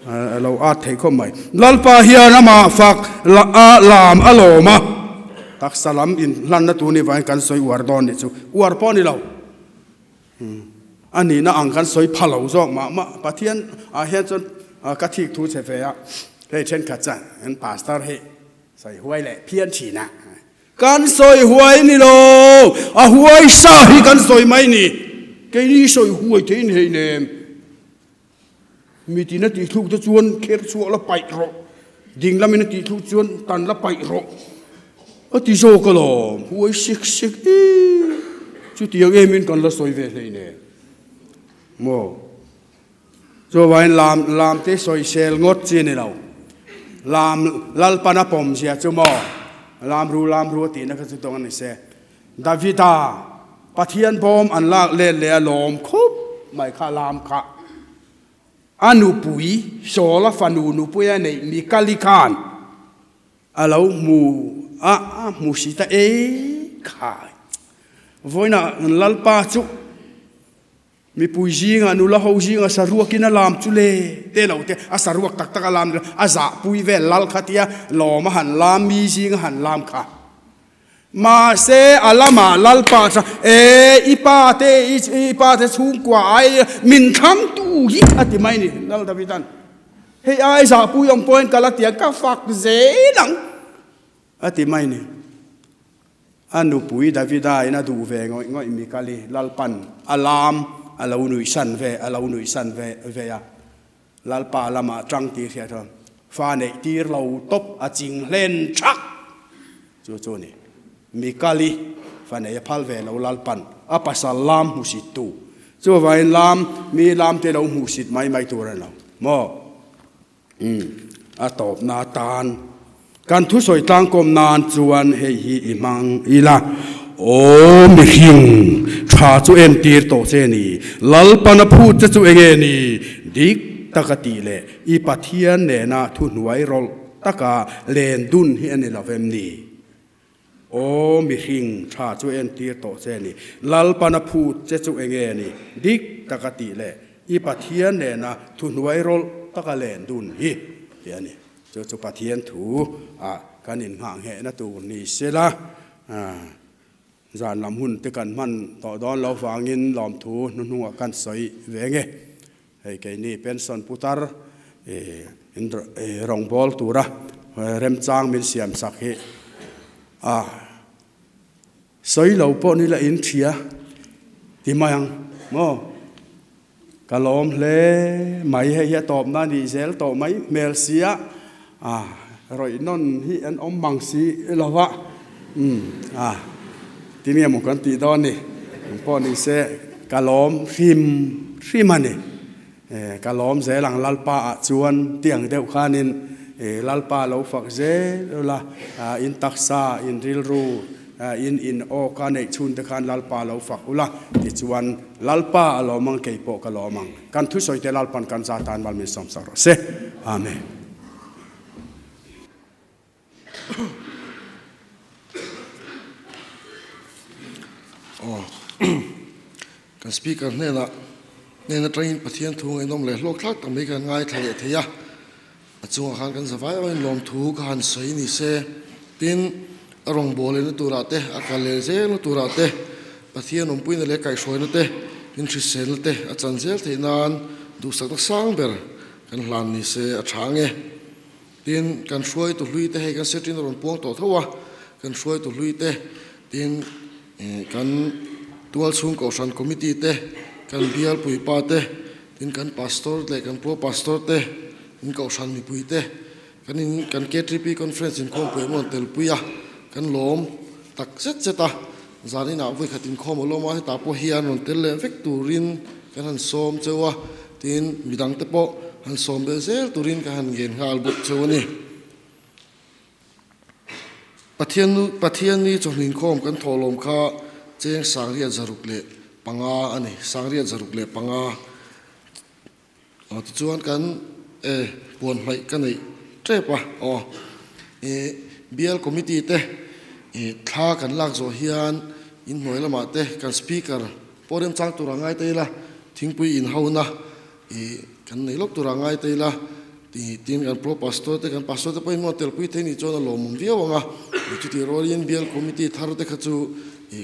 a lo at thei khawp mai. Lalpa hian amah fak a lam a lawm a. Taksa lam in hlanna tur ni vangin kan sawi uar dawn nih chu. Uar pawh ni lo. A nihna ang kan sawi pha lo zawk mah mah. Pathian ah hian chuan ka thik thu che ve a, hei thenkhat chuan an pastor hi sawi huai leh phian thin a. Kan sawi huai ni lo, a huai sa hi kan sawi mai ni. Keini sawi huai thei ni hei nem. Mitin a tihthluk te chuan kher chhuah la paih rawh, ding lamin a tihthluk chuan tan la paih rawh a ti zawk alawm, huai sek sek e, chutiang emin kan la sawi ve hleinem maw? Chuvangin lam lam te sawisel ngawt chi a ni lo, lam Lalpan a pawm zia chu maw lam ru lam ru a tihna kha chu tawng a ni se. Davida Pathian bawm an lak let leh a lawm khup mai kha lam kha a nupui Saula fanu nupui a neih Mikali khan a lo hmu a, a hmu si ta e khai. Vawiinah Lalpa chu Mipui zingah nula ho zingah saruakin a lam chu le te lo te, a saruak tak tak a lam lo, a zahpui vel lal kha tia lawm a han lam, mi zinga han lam kha. Mahse a lamah Lalpa chuan, E, i pa te, i pa te chhungkua ai min thlang tu hi a ti mai ni, Lal Davidan. Hei ai zahpui awm pawhin ka la tia ka fak zel ang a ti mai ni. A nupui Davida in a duh ve ngawih ngawih Mikali Lalpan a lam a lo nuihsan ve a lo nuihsan ve ve a, Lalpa lamah tang tih hriat chuan fa neih tir lo tawp a ching hlen thak chu chu a ni. Mikali fa nei a phal ve lo Lalpan a pasal lam hmusit tu chuvangin lam mi lam te lo hmuhsit mai mai tur a ni lo maw? Umm, a tawpna atan kan thusawi tlangkawm nan chuan hei hi i hmang ila, Aw mihring, tha chu entir tawh che ni, Lalpan a phut che chu enge ni? Dik taka tih leh i Pathian nena thuhnuai rawlh taka len dun hi a ni lo vem ni? Aw mihring, tha chu entir tawh che ni, Lalpan a phut che chu enge ni? Dik taka tih leh i Pathian nena thuhnuai rawlh taka len dun hi tih a ni. Chu chu Pathian thu ah kan innghah nghehna tur ni sela, zan lam hun te kan hman tawh dawn lo vangin lawmthu hnuhnungah kan sawi ve nge. Hei keini pension putar rawngbâwl tura remchang min siam sak hi a sawi lo pawh ni la in ṭhia ti mai ang maw? Ka lawm hle mai, hei hi a tawpna a nih zel tawh mai hmel sia a rawih nawn hi an awm mang si lo va, umm a tinge maw kan tih dawn ni, eng pawh ni se ka lawm hrim hrim a ni, ka lawm zel ang Lalpa ah chuan tiang deuh khanin Lalpa lo fak zel ula in taksa in rilru In in aw ka neih chhun te khan Lalpa lo fak ula, tichuan Lalpa a lawm ang, kei pawh ka lawm ang. Kan thusawi te Lalpan kan za tan mal min sawm sak rawh se. Amen. Aw kan speaker hnenah hnen atangin Pathian thu ngaihnawm leh hlawk thlak tak mai kan ngaithla leh thei a. A chungah khan kan zavai avangin lawmthu ka han sawi ni se, tin, a rawngbâwl lehna turah te, a kal leh zelna turah te, Pathian awmpuina leh kaihhruaina te, inhriselna te a chan zel theih nan duhsakna sang ber kan hlan ni se a tha ang e. Tin, kan hruaitu hlui te hei kan setin a rawn puang tawh tho a, kan hruaitu hlui te, tin, kan tualchhung kohhran committee te, kan bial puipa te, Tin kan pastor leh kan pro pastor te, in kohhran mipui te, kan in kan KTP conference inkhawmpui an rawn telpui a, kan lawm tak zet zet a, zan inah vawi khat inkhawm a lawm a, hetah pawh hian rawn tel leh vek turin kan han sawm cheu a, tin midang te pawh han sawm belh zel turin ka han ngen nghal bawk cheu a ni. Pathian nu Pathian ni chawhni inkhawm kan thawh lawm kha cheng sangriat zaruk leh panga a ni, sangriat zaruk leh panga. Aw tichuan kan e puan hmaih ka neih tep a, aw e bial committee te e thla kan lak zawh hian inhnuai lamah te kan speaker pawh remchang tur a ngai ta ila, thingpui inhona e kan nei lawk tur a ngai ta ila. Tin kan pro pastor te kan pastor te pawhin maw telpui thei nih chuan a lawmawm viau ang a, chutih rualin bial committee thar te kha chu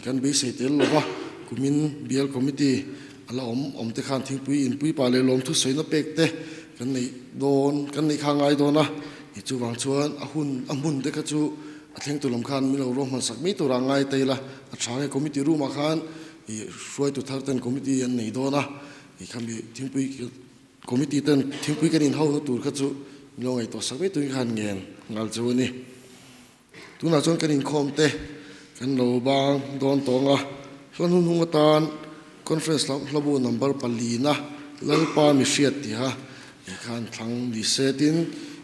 kan beisei tel lo va, kumin bial committee a la awm awm te khan thingpui inpui pah leh lawmthu sawina pek te kan neih dawn kan neih kha a ngai dawn a, chuvang chuan a hun a hmun te kha chu a thlengtu lam khan min lo ruahman sak mai turah ngai ta ila a tha nge committee room ah khan hruaitu thar ten committee an nei dawn a, khami thingpui Committee ten thingpui kan inhauhna tur kha chu min lo ngaihtuah sak mai turin khan ngen nghal chu a ni. Tunah chuan kan inkhawm te kan lo bang dawn tawng a, hla hnunhnung atan Conference hlabu number palina Lalpa mi hriat tiha ih khan thlang ni se tin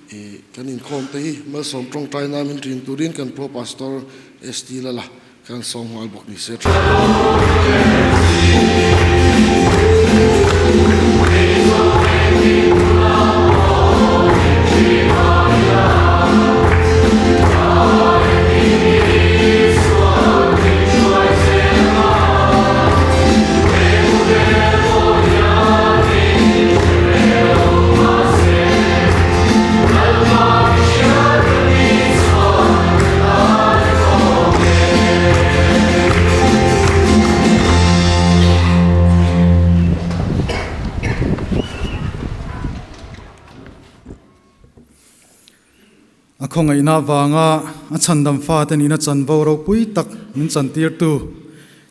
ih kan inkhawm te hi malsawm tawngtai na min rin turin kan Pro Pastor ST Lala Kan sawm nghal bawk ni se tha. A khawngaihna avanga a chhandam fate nihna chanvo ropui tak min chantirtu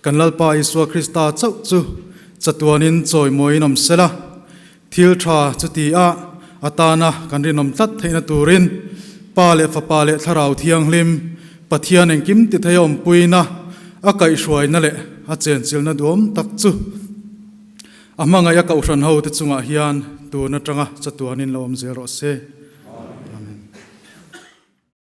kan Lalpa Isua Krista chauh chu chatuanin chawimawiin awm sela, Thil tha chuti a atana kan rinawm tlat theihna turin Pa leh Fapa leh Thlarau Thianghlim, Pathian engkim ti thei a awmpuina, a kaihhruaina leh a chenchilna duhawm tak chu a hmangaih a kohhran hote chungah hian tun atanga chatuanin lo awm zel rawh se.